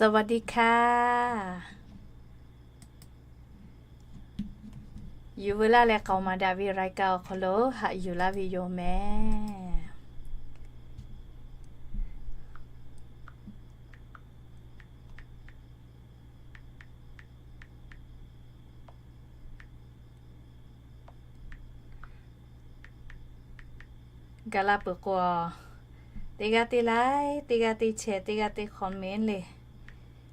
สวัสดีค่ะ Yuˬ veu laˇ leh k'aoˍ maˍ daꞈ ve รายการ awˬ hk'aw lo haꞈ yuˬ laˇ ve yoˬ mehˍ. Gaˬ la peuˬ k'o, teˇ g'aˇ teˇ like, teˇ g'aˇ teˇ share, teˇ g'aˇ teˇ comment le.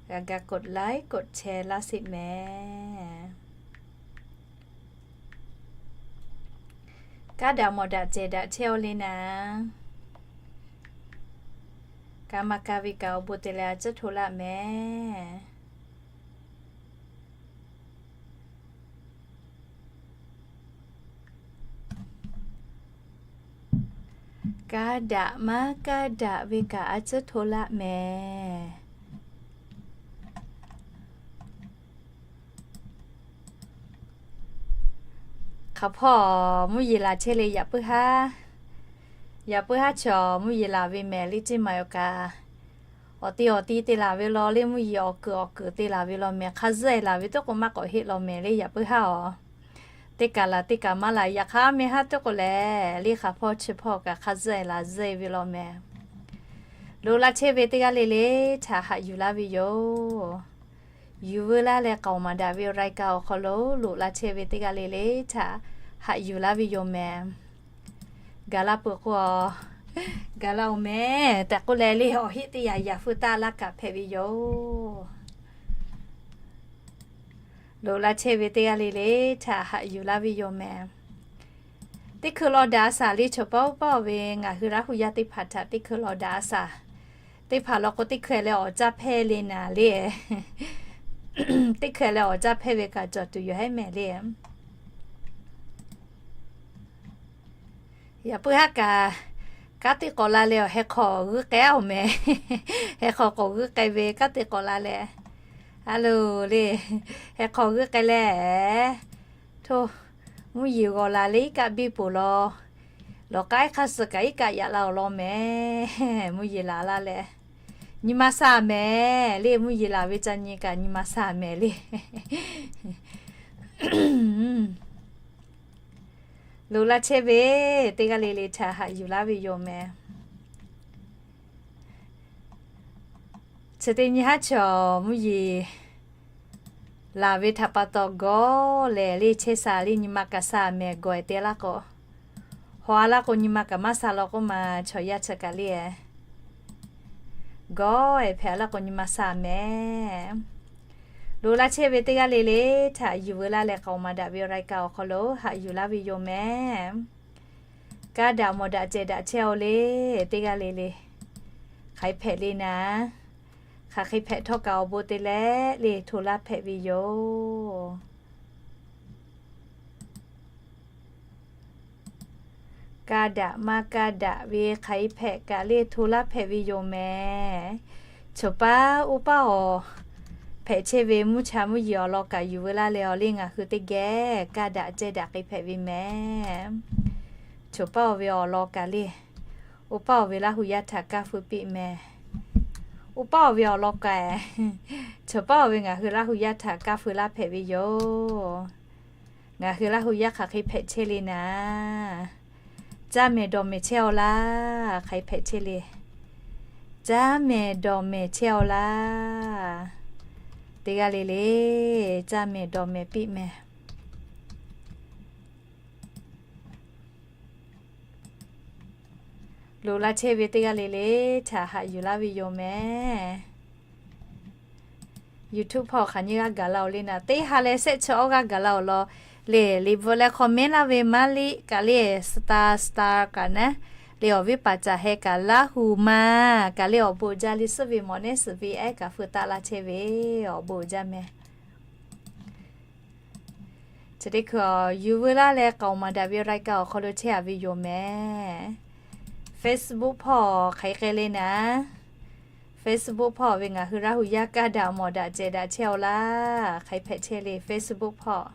G'a ga กด like กด share laˇ sheˍ mehˍ. Kaˇ daꞈ mawˬ daꞈ cehˬ daꞈ chehˇ-aw le naˍ. Kaꞈ maˇ kaˇ ve kaꞈ awˬ bon te leh a ciˉ hto laˇ mehˍ. Kaˇ daꞈ maˇ kaˇ daꞈ ve kaꞈ a ciˉ hto laˇ mehˍ. Hk'aˬ hpawˇ mvuhˇ yeˬ laˬ chehˇ le yaꞈ puiˉ haˉ. Yaꞈ puiˉ haˉ chaw mvuhˇ yeˬ laˬ ve mehˍ le ceˇ maˬ yoˬ kaꞈ. Awˬ ti awˬ ti te laˬ ve law le mvuhˇ yeˬ awˬ kuiˬ awˬ kuiˬ te laˬ ve law mehˍ. Hk'a zuhˆ e laˬ ve toˉ k'o maˇ k'awꞈ heˆ law mehˍ le yaꞈ puiˉ haˉ awˬ. Teˇ kaˬ laˬ teˇ kaˬ maˇ laˬ yaꞈ hk'aˇ mehˇ haˉ toˉ k'o lehˬ le hk'aˬ hpawˇ chi hpawˇ kaꞈ hk'a zuhˆ e laˬ zuhˆ e ve law mehˍ. Loꞈ la chehˇ ve teˇ g'aˇ le le htaꞈ haꞈ yuˬ laˇ ve yoˬ. Yuˬ veu laˇ leh k'aoˍ maˍ daꞈ ve รายการ awˬ hk'aw lo loꞈ la chehˇ ve teˇ g'aˇ le le htaꞈ haꞈ yuˬ laˇ ve yoˬ mehˍ. Gaˬ la peuˬ k'o, gaˬ la-oˬ mehˍ tehꞈ k'oˆ leh le awˬ heˆ teˇ yanˇ yaꞈ feu taˇ laˇ kaꞈ hpehꞈ ve yoˬ. Loꞈ la chehˇ ve teˇ g'aˇ le le htaꞈ haꞈ yuˬ laˇ ve yoˬ mehˍ. Teˇ hkui law daꞈ a shaˍ le chaw paˉ oˇ paˉ-oˬ ve ngaˬ hui Laˇ hu yaˇ teˇ hpaˍ htaꞈ teˇ hkui law daꞈ a shaˍ. Teˇ hpaˍ law k'o teˇ hkui leh awˍ caˇ hpehˇ le naˍ le. Teˇ hkui leh awˍ caˇ hpehˇ ve kaꞈ cawˬ tuˬ yoˬ hehˉ mehˍ le. Yaꞈ puiˉ haˉ kaꞈ, kanˉ teˇ k'awꞈ la leh awˬ heh hk'aw g'uiˇ k'ai-oˬ mehˍ. Heh hk'aw k'awꞈ g'uiˇ k'ai ve kanˉ teˇ k'awꞈ la leh, a loˬ le, heh hk'aw g'uiˇ k'ai leh, hto, mvuhˇ yeˬ g'awˬ la le iˉ kaˆ biˇ poˬ law, lawˬ k'ai hk'aˇ suh kaꞈ iˉ kaˆ yaꞈ la-oˬ law mehˍ. Mvuhˇ yeˬ laˬ laˇ leh, nyi ma sha mehˍ le. Mvuhˇ yeˬ laˬ ve ca nyi kaꞈ nyi ma sha mehˍ le. Loꞈ la chehˇ ve teˇ g'aˇ le le htaꞈ haꞈ yuˬ laˇ ve yoˬ mehˍ. Chi teˇ nyi haˉ chaw mvuhˇ yeˬ laˬ ve htaꞈ pa taw gawˬ lehˬ le chehˇ sha le nyi ma kaꞈ sha mehˍ gawˬ-e te laˇ k'o, haw-a laˇ k'o nyi ma kaꞈ maˇ sha law k'oˆ ma chaw yaˇ chi kaꞈ le gawˬ-e hpehꞈ-a laˇ k'o nyi ma sha mehˍ. Loꞈ la chehˇ ve teˇ g'aˇ le le htaꞈ yuˬ veu laˇ leh k'aoˍ maˍ daꞈ ve รายการ awˬ hk'aw lo haꞈ yuˬ laˇ ve yoˬ mehˍ. Kaˇ daꞈ mawˬ daꞈ cehˬ daꞈ chehˇ-aw le teˇ g'aˇ le le. Hk'aˬ hk'e hpehꞈ le naˍ. Hk'aˬ hk'e hpehꞈ htawˇ kaꞈ awˬ bon te leh le hto laˇ hpehꞈ ve yoˬ. Kaˇ daꞈ maˇ kaˇ daꞈ ve hk'aˬ hk'e hpehꞈ kaꞈ le hto laˇ hpehꞈ ve yoˬ mehˍ. Chaw paˉ oˇ paˉ awˬ hpehꞈ chehˇ ve mvuhˇ cha mvuhˇ yeˬ awˬ lawn kaꞈ yuˬ veu laˇ leh awˬ le ngaˬ hui teˇ geh kaˇ daꞈ cehˬ daꞈ hk'e hpehꞈ ve mehˍ. Chaw paˉ awˬ ve awˬ lawn kaꞈ le, oˇ paˉ awˬ ve Laˇ hu yaˇ htaꞈ kaˇ feu piˇ mehˍ. Oˇ paˉ awˬ ve awˬ lawn kaꞈ, chaw paˉ awˬ ve ngaˬ hui Laˇ hu yaˇ htaꞈ kaˇ feu laˇ hpehꞈ ve yoˬ. Ngaˬ hui Laˇ hu yaˇ hk'aˬ hk'e hpehꞈ chehˇ le naˍ. Caˇ mehˍ dawˬ mehˍ chehˇ-aw laˇ. Hk'aˬ hk'e hpehꞈ chehˇ le. Caˇ mehˍ dawˬ mehˍ chehˇ-aw laˇ. Teˇ g'aˇ le le, caˇ mehˍ dawˬ mehˍ piˇ mehˍ. Loꞈ la chehˇ ve teˇ g'aˇ le le htaꞈ haꞈ yuˬ laˇ ve yoˬ mehˍ. YouTube hpawˇ hk'aˬ nyi g'aˇ gaˬ la-oˬ le naˍ. Teˇ ha leh shehˆ chi awˇ g'aˇ gaˬ la-oˬ law. Leˬ liꞈ bvuhꞈ leh comment laˇ ve maˇ liꞈ kaꞈ le, star star kaꞈ naˉ, le awˬ viˉ paˍ caˬ heh kaꞈ Laˇ hu ma kaꞈ le awˬ bon jaˇ le suhˉ ve mawˬ nehˉ suhˍ ve ehˉ kaꞈ feu taˆ laˇ chehˇ ve awˬ bon jaˇ mehˍ. Chi teˇ hkui yuˬ veu laˇ leh k'aoˍ maˍ daꞈ ve รายการ awˬ hk'aw lo chehˇ-a ve yoˬ mehˍ. Facebook hpawˇ hk'aˬ hk'e le naˍ. Facebook hpawˇ ve ngaˬ hui Laˇ hu yaˇ kaˇ daꞈ mawˬ daꞈ cehˬ daꞈ chehˇ-aw laˇ. Hk'aˬ hk'e hpehꞈ chehˇ le Facebook hpawˇ.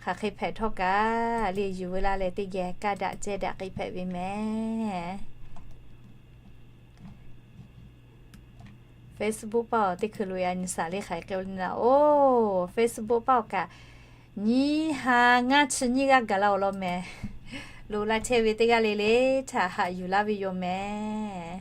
Hk'aˬ hk'e hpehꞈ htawˇ kaꞈ le yuˬ veu laˇ leh teˇ geh kaˇ daꞈ cehˬ daꞈ hk'e hpehꞈ ve mehˍ. Facebook paˆ awˬ teˇ hkui lo a nyi shaˍ le hk'aˬ hk'e k'oˆ le naˍ, oˇ Facebook paˆ awˬ kaꞈ nyiˇ ha ngaˇ chi nyiˇ g'aˇ gaˬ la awˬ lawn mehˍ. Loꞈ la chehˇ ve teˇ g'aˇ le le htaꞈ haꞈ yuˬ laˇ ve yoˬ mehˍ.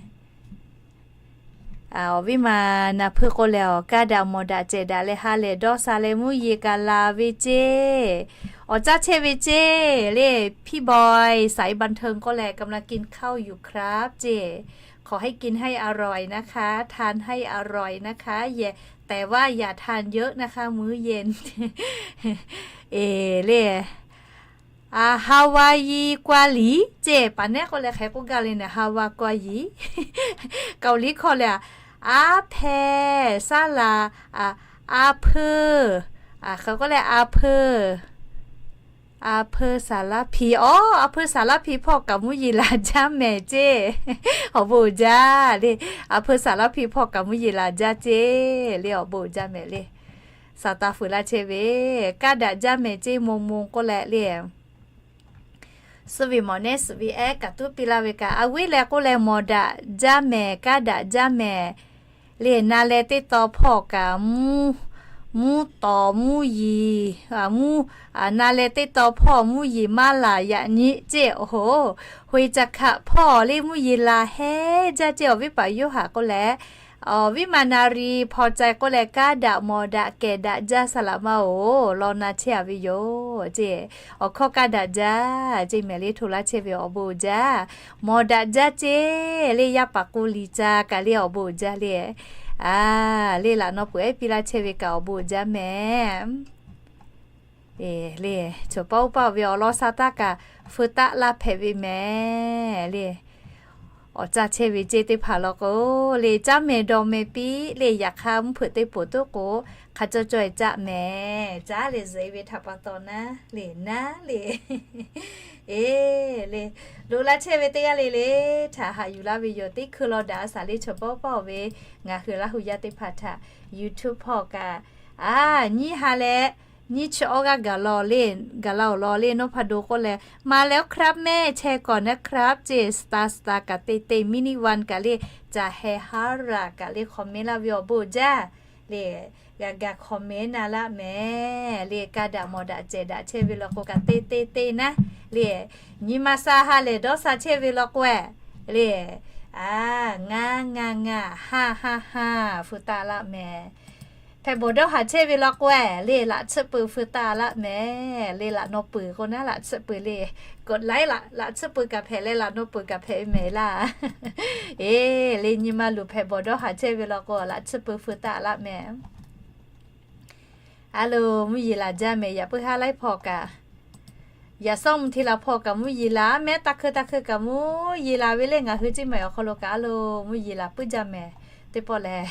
Awˬ viˉ ma naˍ hpui k'o lehˬ, awˬ kaˇ daꞈ mawˬ daꞈ cehˬ daꞈ leh ha lehˬ dawˇ sha leh mvuhˇ yeˬ kaꞈ laˬ ve ceˇ. Awˬ caˇ chehˇ ve ceˇ le, พี่บอย สายบันเทิง k'oˆ leh กำลังกินข้าวอยู่ครับ ceˇ. ขอให้กินให้อร่อยนะคะ ทานให้อร่อยนะคะ แต่ว่าอย่าทานเยอะนะคะ มื้อเย็น Eˬ le, ฮาวาย kwa liˍ ceˇ. Paˍ nehˉ k'oˆ leh hk'e k'oˆ gaˇ le naˍ, ฮาวาย kwa liˍ. Kaoˍliˍ hkawˇ lehˬ, aˉ hpehˇ saˉ laˍ, aˉ hpeuˇ, hk'e k'oˆ leh aˉ hpeuˇ, aˉ hpeuˇ saˍ laˉ hpiˍ. Aˉ hpeuˇ saˍ laˉ hpiˍ hpawˇ kaꞈ mvuhˇ yeˬ laˬ jaˇ mehˍ ceˇ. Awˬ bon uiˍ jaˇ le. Aˉ hpeuˇ saˍ laˉ hpiˍ hpawˇ kaꞈ mvuhˇ yeˬ laˬ jaˇ ceˇ le. Awˬ bon uiˍ jaˇ mehˍ le. Saˍ taˍ fuiˍ laˇ chehˇ ve, kaˇ daꞈ jaˇ mehˍ ceˇ, mawˬ mawˬ k'oˆ leh le. Suh ve mawˬ nehˉ suh ve ehˉ kaꞈ tuˉ piˇ laˇ ve kaꞈ, a viˉ leh k'oˆ leh mawˬ daꞈ jaˇ mehˍ, kaˇ daꞈ jaˇ mehˍ le. Na leh teˇ taw hpawˇ kaꞈ mvuhˇ, mvuhˇ tawˍ mvuhˇ yeˬ, mvuhˇ, na leh teˇ taw hpawˇ mvuhˇ yeˬ maˇ laˬ yaꞈ nyi ceˇ. Oˬ hoˍ, ห้วยจักขะ hpawˇ le mvuhˇ yeˬ laˬ hehnˇ jaˇ ceˇ. Awˬ viˉ paˍ Yoˇhanˬ k'oˆ leh, awˬ viˉ ma นารี พอใจ k'oˆ leh, kaˇ daꞈ mawˬ daꞈ kehˬ daꞈ jaˇ saˍ laꞈ ma oˬ, law na chehˇ a ve yoˬ ceˇ. Awˬ hkawˇ kaˇ daꞈ jaˇ ceˇ mehˍ le. Hto laˇ chehˇ ve awˬ bon uiˍ jaˇ. Mawˬ daꞈ jaˇ ceˇ le. Yaˇ paˍ k'o liˍ ca kaꞈ le awˬ bon uiˍ jaˇ le. A, le laꞈ naw peuˬ ehˉ piˇ laˇ chehˇ ve kaꞈ awˬ bon uiˍ jaˇ mehˍ. Eˬ le, chaw paˆ uˉ paˆ ve awˬ lawn sha taˇ kaꞈ feu taˆ laˇ hpehꞈ ve mehˍ le. Awˬ caˇ chehˇ ve ceˇ teˇ hpaˍ law k'o le, caˇ mehˍ dawˬ mehˍ piˇ le. Yaꞈ hk'aˇ mvuhˇ hpeuꞈ teˇ poˬ tuˉ k'o, hk'a cawˇ cawˇ e caˆ mehˍ. Caˉ leh zuhꞈ e ve htaꞈ pa taw naˉ le, naˉ le. Eˬ le, loꞈ la chehˇ ve teˇ g'aˇ le le htaꞈ haꞈ yuˬ laˇ ve yoˬ. Teˇ hkui law daꞈ a shaˍ le chaw paˆ uˉ paˆ ve ngaˬ hui Laˇ hu yaˇ teˇ hpaˍ htaꞈ YouTube hpawˇ kaꞈ, a, nyiˇ ha leh nyiˇ chi awˇ g'aˇ gaˬ la le, gaˬ la awˬ lawn le. Nawˉ hpa do k'oˆ leh, มาแล้วครับแม่ แชร์ก่อนนะครับ ceˇ. Star star kaꞈ te te, mini one kaꞈ le, caˬ heh haˉ raꞈ kaꞈ le comment laˇ ve awˬ bon uiˍ jaˇ le. G'a ga comment na laˇ mehˍ le. Kaˇ daꞈ mawˬ daꞈ cehˬ daꞈ chehˇ ve law k'o kaꞈ te te te naˉ le. Nyi ma sha ha lehˬ dawˇ sha chehˇ ve law k'o le, a, ngaˬ ngaˬ ngaˬ ha ha ha feu taˆ laˇ mehˍ. Hpehꞈ bawˬ dawˇ haˍ chehˇ ve law k'o le, laꞈ tsuhˆ peuˬ feu taˆ laˇ mehˍ le. Laꞈ naw peuˬ k'o naˉ, laꞈ tsuhˆ peuˬ le. K'awꞈ laiˉ laꞈ tsuhˆ peuˬ kaꞈ hpehꞈ leh laꞈ naw peuˬ kaꞈ hpehꞈ ve mehˍ laˇ. Eˬ le, nyi ma luˬ hpehꞈ bawˬ dawˇ haˍ chehˇ ve law k'o, laꞈ tsuhˆ peuˬ feu taˆ laˇ mehˍ. A lo, mvuhˇ yeˬ laˬ jaˇ mehˍ. Yaꞈ puiˉ haˉ laiˉ hpawˇ kaꞈ, yaꞈ sawˉ mvuhˇ hti la hpawˇ kaꞈ mvuhˇ yeˬ laˬ mehˍ. Taˇ hkeu taˇ hkeu kaꞈ mvuhˇ yeˬ laˬ ve le. Ngaˬ hui ceˇ mehˍ awˬ hk'aw lo kaꞈ a lo, mvuhˇ yeˬ laˬ puiˉ jaˇ mehˍ. Teˇ pawˆ lehˬ,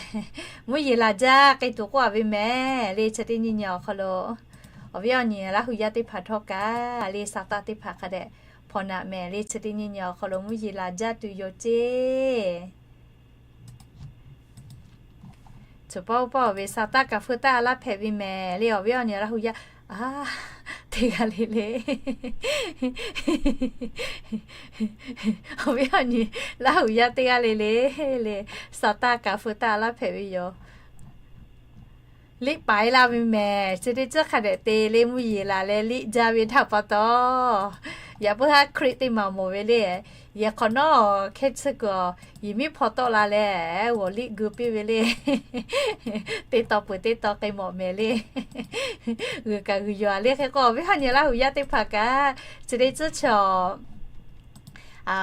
mvuhˇ yeˬ laˬ jaˇ k'ai tuˬ k'oˆ a ve mehˍ le. Chi teˇ nyi nyi awˬ hk'aw lo, awˬ viˉ awˬ nyi Laˇ hu yaˇ teˇ hpaˍ htawˇ kaꞈ le, sa taˇ teˇ hpaˍ hk'a dehꞈ hpawnˬ naꞈ mehˍ le. Chi teˇ nyi nyi awˬ hk'aw lo mvuhˇ yeˬ laˬ jaˇ tuˬ yoˬ ceˇ. Chaw paˆ uˉ paˆ ve sa taˇ kaꞈ feu taˆ laˇ hpehꞈ ve mehˍ le. Awˬ viˉ awˬ nyi Laˇ hu yaˇ, a, teˇ g'aˇ le le. Awˬ viˉ awˬ nyi Laˇ hu yaˇ teˇ g'aˇ le le, le, sa taˇ kaꞈ feu taˆ laˇ hpehꞈ ve yoˬ. Liˆ paiˍ laˇ ve mehˍ. Chi teˇ ceuˬ hk'a dehꞈ te le, mvuhˇ yeˬ laˬ leh liˆ jaˇ ve htaꞈ pa taw, yaꞈ puiˉ haˉ Hkriꞈ teˇ maˬ mawˬ ve le. Yehˬ hk'awꞈ nawˉ hkehˇ tsuhˇ kuiˬ awˬ, yehˬ miˉ hpaw tawˆ la leh, g'awˬ liˆ geu piˇ ve le. Teˇ taw peuˬ teˇ taw k'ai mawˬ mehˍ le. G'uiˬ kaꞈ g'uiˬ yaw le. Hk'e k'o, awˬ viˉ awˬ nyi Laˇ hu yaˇ teˇ hpaˍ kaꞈ, chi teˇ ceuˬ chi awˬ,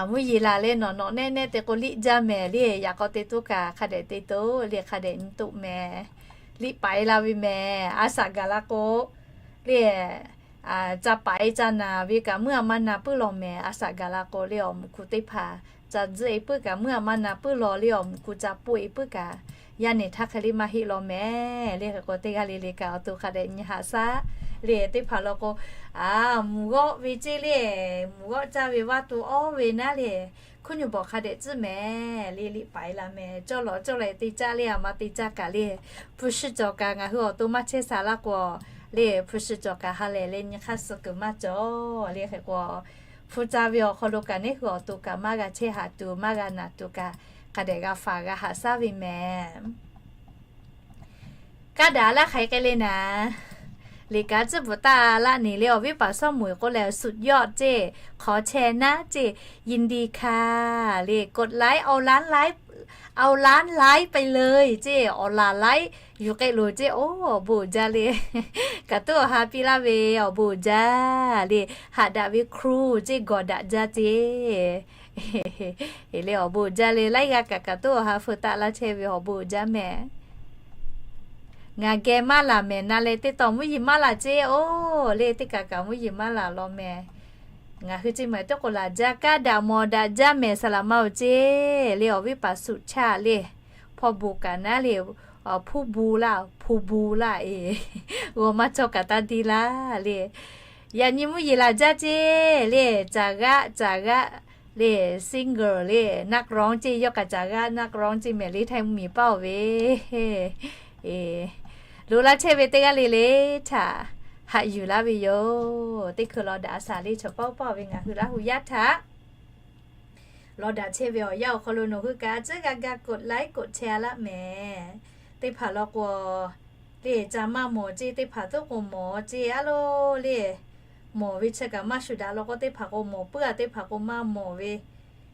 mvuhˇ yeˬ laˬ leh nawˬ nawˬ nehˆ nehˆ te k'o liˆ jaˇ mehˍ le. Yaꞈ k'aw te toˇ kaꞈ hk'a dehꞈ te toˇ le, hk'a dehꞈ nyi toˆ mehˍ. Liˆ paiˍ la ve mehˍ. A shaꞈ gaˬ la k'o le, ca paiˍ ca naˬ ve kaꞈ meuˇ a maˇ na puiˉ law mehˍ. A shaꞈ gaˬ la k'o le, awˬ muꞈ ku teˇ hpaˍ ca tzuhˆ e puiˉ kaꞈ meuˇ a maˇ na puiˉ law le, awˬ muꞈ ku ca poˆ e puiˉ kaꞈ yaˇ nehˬ htaˇ hk'e le maˇ heˆ law mehˍ le. Hk'e k'o, teˇ g'aˇ le le kaꞈ awˬ to hk'a dehꞈ nyi haꞈ shaˉ le. Teˇ hpaˍ law k'o, a, mvuhˇ g'awˆ ve ceˇ le, mvuhˇ g'awˆ caˇ ve vaˇ to awˇ ve naˉ le, hkuˇ nyi bawˬ hk'a dehꞈ tcuhˉ mehˍ le. Liˆ paiˍ la mehˍ. Cawˇ lawˬ cawˇ leh te caˇ le, a ma te caˇ kaꞈ le, hpu shi cawˬ kaꞈ ngaˬ hui awˬ to maˇ chehˇ sha laˇ k'o le, hpu shi cawˬ kaꞈ ha lehˬ le, nyi hk'aˇ suh kuiˬ maˇ cawˬ le. Hk'e k'o, hpu ca ve awˬ hk'aw lo kaꞈ neˇ hui awˬ to kaꞈ maˇ g'a chehˇ haꞈ tuˬ, maˇ g'a naˬ tuˬ kaꞈ, hk'a dehꞈ g'a faˍ g'a haꞈ shaˉ ve mehˍ. Kaˇ daꞈ laˇ hk'aiˬ k'ai le naˍ. Liꞈ kaꞈ tcuhˉ bvuhꞈ taˇ laˆ neˍ le, awˬ viˉ paˍ sawˉ muiˬ k'oˆ leh สุดยอด ceˇ, ขอแชร์นะ ceˇ, ยินดีค่ะ le, กดไลค์ เอาล้านไลค์ เอาล้านไลค์ไปเลย ceˇ, awˬ laˬ laiˉ yuˬ k'ai loˬ ceˇ. Oˇ, awˬ bon uiˍ jaˇ le. Kaꞈ tuˉ awˬ ha piˇ laˇ ve, awˬ bon uiˍ jaˇ le. Haꞈ daꞈ ve ครู ceˇ, gawˬ daꞈ jaˇ ceˇ. Le awˬ bon uiˍ jaˇ le, laiˉ g'aˇ kaꞈ kaꞈ tuˉ awˬ ha feu taˆ laˇ chehˇ ve, awˬ bon uiˍ jaˇ mehˍ. Ngaˬ geh maˇ laˬ mehˍ, na leh teˇ taw mvuhˇ yeˬ maˇ laˬ ceˇ. Oˇ, le teˇ kaꞈ kaꞈ mvuhˇ yeˬ maˇ laˬ law mehˍ. Ngaˬ hui ceˇ maˬ teˇ k'o laˬ jaˇ, kaˇ daꞈ mawˬ daꞈ jaˇ mehˍ, saˍ laꞈ ma oˬ ceˇ. Le awˬ viˉ paˍ สุชาติ le, พอบุก kaꞈ naˉ le, ผู้บู laˇ, ผู้บู laˇ e, g'aw maˇ cawˇ kaꞈ taˇ diˇ laˇ le. Yaꞈ nyi mvuhˇ yeˬ laˬ jaˇ ceˇ le, caˍ g'aˆ caˍ g'aˆ le, singer le, นักร้อง ceˇ, yawˇ kaꞈ caˍ g'aˆ นักร้อง ceˇ mehˍ le, Htaiˇ mvuhˇ miˬ paˇ oˬ ve. Loꞈ la chehˇ ve teˇ g'aˇ le le htaꞈ haꞈ yuˬ laˇ ve yoˬ. Teˇ hkui law daꞈ a shaˍ le, chaw paˇ oˇ paˇ oˬ ve ngaˬ hui Laˇ hu yaˇ htaꞈ law daꞈ chehˇ ve awˬ yanˇ awˬ hk'aw lo nawˬ hui kaꞈ a tcuhˉ g'a ga กดไลค์ กดแชร์ laˆ mehˍ. Teˇ hpaˍ law k'o, le ca maˇ mawˬ ceˇ, teˇ hpaˍ tuˉ k'o mawˬ ceˇ, a lo le, mawˬ ve chi kaꞈ maˇ shuˍ daꞈ law k'o, teˇ hpaˍ k'o mawˬ puiˉ a, teˇ hpaˍ k'o maˇ mawˬ ve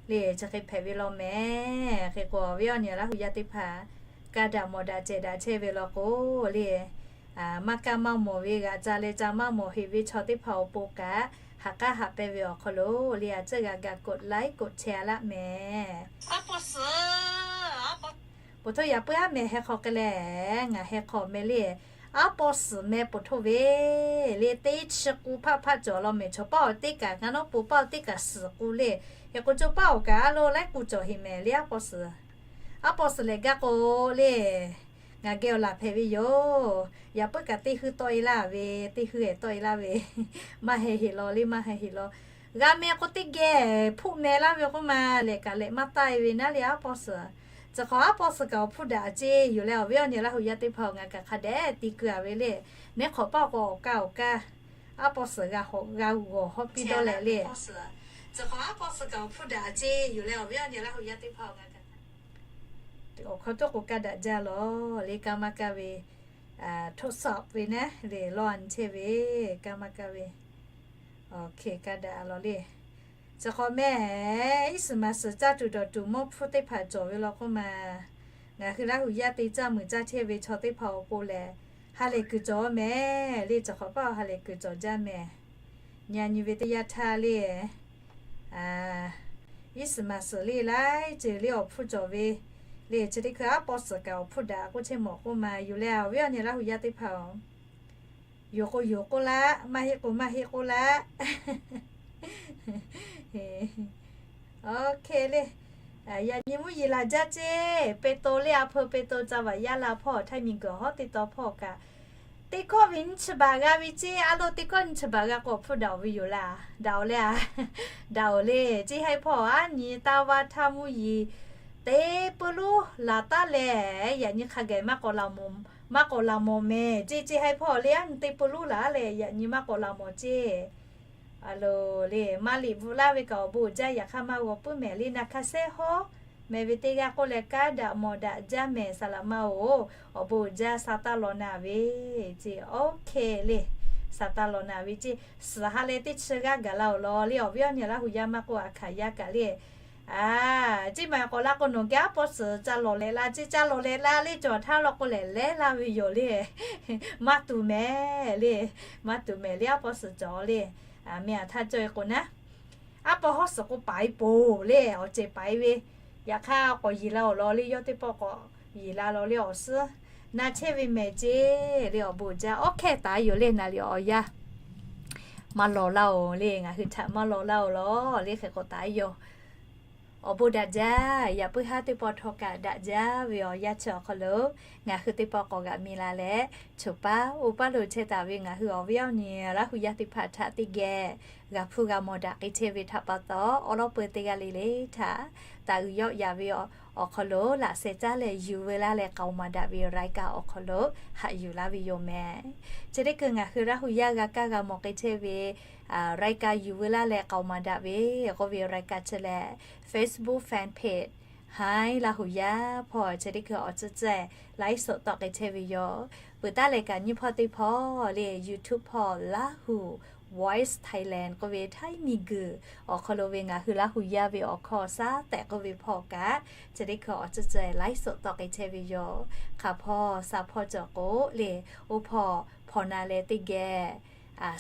le, chi hk'e hpehꞈ ve law mehˍ. Hk'e k'o awˬ viˉ awˬ nyi Laˇ hu yaˇ teˇ hpaˍ, kaˇ daꞈ mawˬ daꞈ cehˬ daꞈ chehˇ ve law k'o le, maˇ kaˇ maˇ mawˬ ve, g'aꞈ ca leh ca maˇ mawˬ heˍ ve chaw teˇ hpaˍ awˬ pon kaꞈ, haꞈ k'aˉ haꞈ pehnˇ ve awˬ hk'aw lo le, a tcuhˉ g'a ga กดไลค์ กดแชร์ laˆ mehˍ. Aˉ paw suhˍ, aˉ paw, poˬ htoˇ yaꞈ puiˉ aˉ meh heh hk'aw k'ai leh, ngaˬ heh hk'aw meh le, aˉ paw suhˍ meh poˬ htoˇ ve le, teˇ chi k'u hpaˆ hpaˆ cawˬ law mehˍ. Chaw paˇ awˬ teˇ kaꞈ, ngaˬ nawˉ po paˇ awˬ teˇ kaꞈ suhˍ k'u le, hk'e k'o co paˇ awˬ kaꞈ a lo laiˉ k'u cawˬ heˍ mehˍ le, aˉ paw suhˍ. Aˉ paw suhˍ lehˬ gaˇ k'o le, ngaˬ geh awˬ laˬ hpehꞈ ve yoˬ. Yaꞈ puiˉ kaꞈ teˇ heuˆ tawˆ e laˇ ve, teˇ heuˆ ehˍ tawˆ e laˇ ve, maˇ heh heˍ law le, maˇ heh heˍ law. G'a meh k'o teˇ geh hpuˆ meh laˇ ve k'oˆ ma, lehˬ kaꞈ lehˬ maˇ taˆ e ve naˉ le, aˉ paw suhˍ. Chi hk'awꞈ aˉ paw suhˍ kaꞈ awˬ hpfuhˇ daꞈ ceˇ yoˬ leh, awˬ viˉ awˬ nyi Laˇ hu yaˇ teˇ hpaˍ, ngaˬ kaꞈ hk'a dehꞈ te keu a ve le. Neˉ hk'awꞈ paˇ awˬ k'o awˬ kaˇ awˬ kaˇ, aˉ paw suhˍ g'a hawꞈ g'a g'awˬ hawˉ piˇ dawˇ leh le. Chi hk'awꞈ aˉ paw suhˍ kaꞈ awˬ hpfuhˇ daꞈ ceˇ yoˬ leh, awˬ viˉ awˬ nyi Laˇ hu yaˇ teˇ hpaˍ, ngaˬ kaꞈ awˬ hk'aw tuˉ k'o kaˇ daꞈ jaˇ law le, kaˇ maˇ kaˇ ve, โทรศัพท์ ve naˉ le, law a nyi chehˇ ve, kaˇ maˇ kaˇ ve. Oˇ hk'e kaˇ daꞈ law le. Chi hk'awꞈ meh, iˉ suhˍ maˍ suhˍ caˇ tuˬ dawˬ tuˬ mawˇ hpfuhˇ teˇ hpaˍ cawˬ ve law k'oˆ ma, ngaˬ hui Laˇ hu yaˇ te caˇ muiˬ caˇ chehˇ ve chaw teˇ hpaˍ awˬ pon lehˬ, ha lehˬ kuiˬ cawˬ mehˍ le. Chi hk'awꞈ paˇ ha lehˬ kuiˬ cawˬ jaˇ mehˍ. Nyi a nyi ve teˇ yanˇ htaˇ le, iˉ suhˍ maˍ suhˍ le laiˉ ceuˬ le awˬ hpfuhˇ cawˬ ve le. Chi teˇ hkui aˉ paw suhˍ kaꞈ awˬ hpfuhˇ daꞈ k'oˆ chehˇ mawˬ k'oˆ ma yoˬ leh, awˬ viˉ awˬ nyi Laˇ hu yaˇ teˇ hpaˍ-oˬ, yoˬ k'o yoˬ k'oˆ laˇ, maˇ heˆ k'o maˇ heˆ k'oˆ laˇ. Oˇ hk'e le, yaꞈ nyi mvuhˇ yeˬ laˬ jaˇ ceˇ. Peˍtawˇ le, a hpeu Peˍtawˇ ca vaꞈ yaˇ la hpawˇ Htaiˇ miˬ guiˬ hawˉ teˇ taw hpawˇ kaꞈ, teˇ kawˆ ve nyiˇ chi baꞈ g'a ve ceˇ, a lo teˇ kawˆ nyiˇ chi baꞈ g'a k'o awˬ hpfuhˇ daꞈ oˬ ve yoˬ laˇ. Daꞈ oˬ le a, daꞈ oˬ le. Ceˇ haiˉ hpawˇ aˉ nyi taˇ vaˇ htaˇ mvuhˇ yeˬ teˇ peu loˉ laˬ taˉ leh, yaꞈ nyi hk'a gaˬ maˇ k'awꞈ laˬ mawˬ, maˇ k'awꞈ laˬ mawˬ mehˍ ceˇ. Ceˇ haiˉ hpawˇ le aˉ nyi teˇ peu loˉ laˬ leh, yaꞈ nyi maˇ k'awꞈ laˬ mawˬ ceˇ. A lo le, maˇ liꞈ bvuhꞈ laˇ ve kaꞈ awˬ bon uiˍ jaˇ, yaꞈ hk'aˇ maˇ g'aw puiˉ mehˍ le, na hk'a shehˉ hawˉ meh ve teˇ g'aˇ k'oˆ leh, kaˇ daꞈ mawˬ daꞈ jaˇ mehˍ, saˍ laꞈ ma-oˬ, awˬ bon uiˍ jaˇ, sa taˇ law na ve ceˇ. Oˇ hk'e le, sa taˇ law na ve ceˇ. Suhˍ ha leh teˇ chi g'aˇ gaˬ la-oˬ law le, awˬ viˉ awˬ nyi Laˇ hu yaˇ maˇ k'oˆ, a hkanˍ yaˇ kaꞈ le. A, ceˇ maˬ k'awꞈ la k'o nawˬ geh aˉ paw suhˍ ca lawˬ leh la ceˇ, ca lawˬ leh la le cawˬ htaˇ law k'o lehˬ lehˉ laˇ ve yoˬ le. Maˇ tuˬ mehˍ le, maˇ tuˬ mehˍ le, aˉ paw suhˍ cawˬ le. Meh a htaˇ cawˇ e k'o naˉ, aˉ paw hawˉ suhˍ k'o paˍ e poˬ le, awˬ cehˬ paˍ e ve. Yaꞈ hk'aˇ k'awꞈ yeˬ la-oˬ law le, yawˇ teˇ pawˆ k'awꞈ yeˬ la law le, awˬ suhˉ na chehˇ ve mehˍ ceˇ le, awˬ bon uiˍ jaˇ. Oˇ hkehˇ taˍ yoˬ le, naˍ liꞈ awˬ yanˇ maˇ lawˬ laˇ-oˬ le, ngaˬ hui htaꞈ maˇ lawˬ laˇ-oˬ law le, hk'e k'awꞈ taˍ yoˬ. Awˬ bon daꞈ jaˇ, yaꞈ puiˉ haˉ teˇ pawˆ htawˇ kaꞈ daꞈ jaˇ ve awˬ yanˇ chi awˬ hk'aw lo, ngaˬ hui teˇ pawˆ k'awꞈ g'aꞈ mi la leh, choˬ paˉ oˇ paˉ lo chehˇ taˍ ve ngaˬ hui awˬ viˉ awˬ nyi Laˇ hu yaˇ teˇ hpaˍ htaꞈ teˇ geh g'a hpuˇ g'a mawˬ daꞈ k'ai chehˇ ve htaꞈ pa taw, awˉ lawˉ peu teˇ g'aˇ le le htaꞈ taˍ uiˍ yawˆ yan ve awˬ hk'aw lo laꞈ sheh caˉ leh yuˬ veu laˇ leh k'aoˍ maˍ daꞈ ve รายการ awˬ hk'aw lo haꞈ yuˬ laˇ ve yoˬ mehˍ. Chi teˇ hkui ngaˬ hui Laˇ hu yaˇ g'a kaˇ g'a mawˬ k'ai chehˇ ve รายการ yuˬ veu laˇ leh k'aoˍ maˍ daꞈ ve k'oˆ ve รายการ chi lehˬ, Facebook fan page Haiˉ, Laˇ huˍ yaˇ hpawˇ chi teˇ hkui awˬ tcuhˇ ceh laiˉ suhˍ tawˆ k'ai chehˇ ve yoˬ. Peuˬ taˉ leh kaꞈ nyiˇ hpawˇ teˇ hpawˇ lehˬ, YouTube hpawˇ Laˇ huˍ Voice Thailand k'oˆ ve Htaiˇ miˬguiˬ awˬ hk'aw lo ve ngaˬ hui Laˇ huˍ yaˇ ve awˬ hkawˇ shaˉ tehꞈ k'oˆ ve hpawˇ kaꞈ, chi teˇ hkui awˬ tcuhˇ ceh laiˉ suhˍ tawˆ k'ai chehˇ ve yoˬ. Hk'aˬ hpawˇ sha hpawˇ cawˬ k'o lehˬ, oˇ hpawˇ hpawnˬ na leh teˇ geh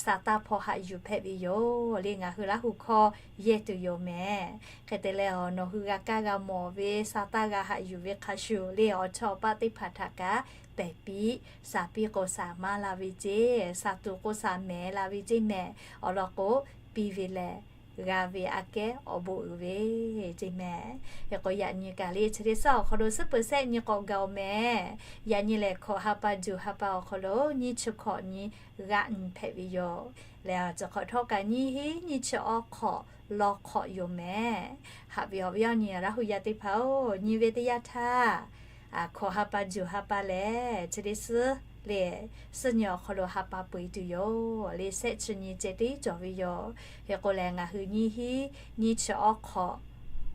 sha taˇ hpawˇ haꞈ yuˬ hpehꞈ ve yoˬ. Lehˬ ngaˬ hui Laˇ huˍ hkawˇ yehˇ tuˬ yoˬ mehˍ. Hk'e te leh, nawˬ hui g'a kaˇ g'a mawˬ ve sha taˇ g'a haꞈ yuˬ ve hk'a shuˍ lehˬ, awˬ chawˇ awˬ paˆ teˇ hpaˍ htaꞈ kaꞈ pehˬ piˇ, sha piˇ k'o sha maˇ la ve ceˇ, sha tuˬ k'o sha mehˍ la ve ceˇ mehˍ. Awˬ lawn k'o, piˇ ve lehˬ g'a ve aꞈ kehˉ awˬ bon uiˍ ve ceˇ mehˍ. Hk'e k'o yaꞈ nyi kaꞈ lehˬ, chi teˇ suhˉ awˬ hk'aw lo suhˉ peu sehˆ nyi k'awꞈ gaˬ oˬ mehˍ. Yaꞈ nyi lehˬ, hkawꞈ ha pa juˬ ha pa awˬ hk'aw lo nyiˇ chi hkawꞈ nyi g'aꞈ nyi hpehꞈ ve yoˬ. Lehˬ, chi hk'awꞈ htawˇ kaꞈ nyiˇ hinˉ nyiˇ chi awˇ hk'awꞈ law hk'awꞈ yoˬ mehˍ. Haꞈ ve awˬ viˉ awˬ nyi Laˇ huˍ yaˇ teˇ hpaˍ-oˬ, nyi ve teˇ yanˇ htaˇ, hkawꞈ ha pa juˬ ha pa lehˬ, chi teˇ suhˉ lehˬ, suhˉ nyi awˬ hk'aw lo ha pa peu eˬ tuˬ yoˬ. Lehˬ, shehˆ chi nyi ceh tiˉ cawˬ ve yoˬ. Hk'e k'o lehˬ, ngaˬ hui nyiˇ hinˉ nyiˇ chi awˇ hk'awꞈ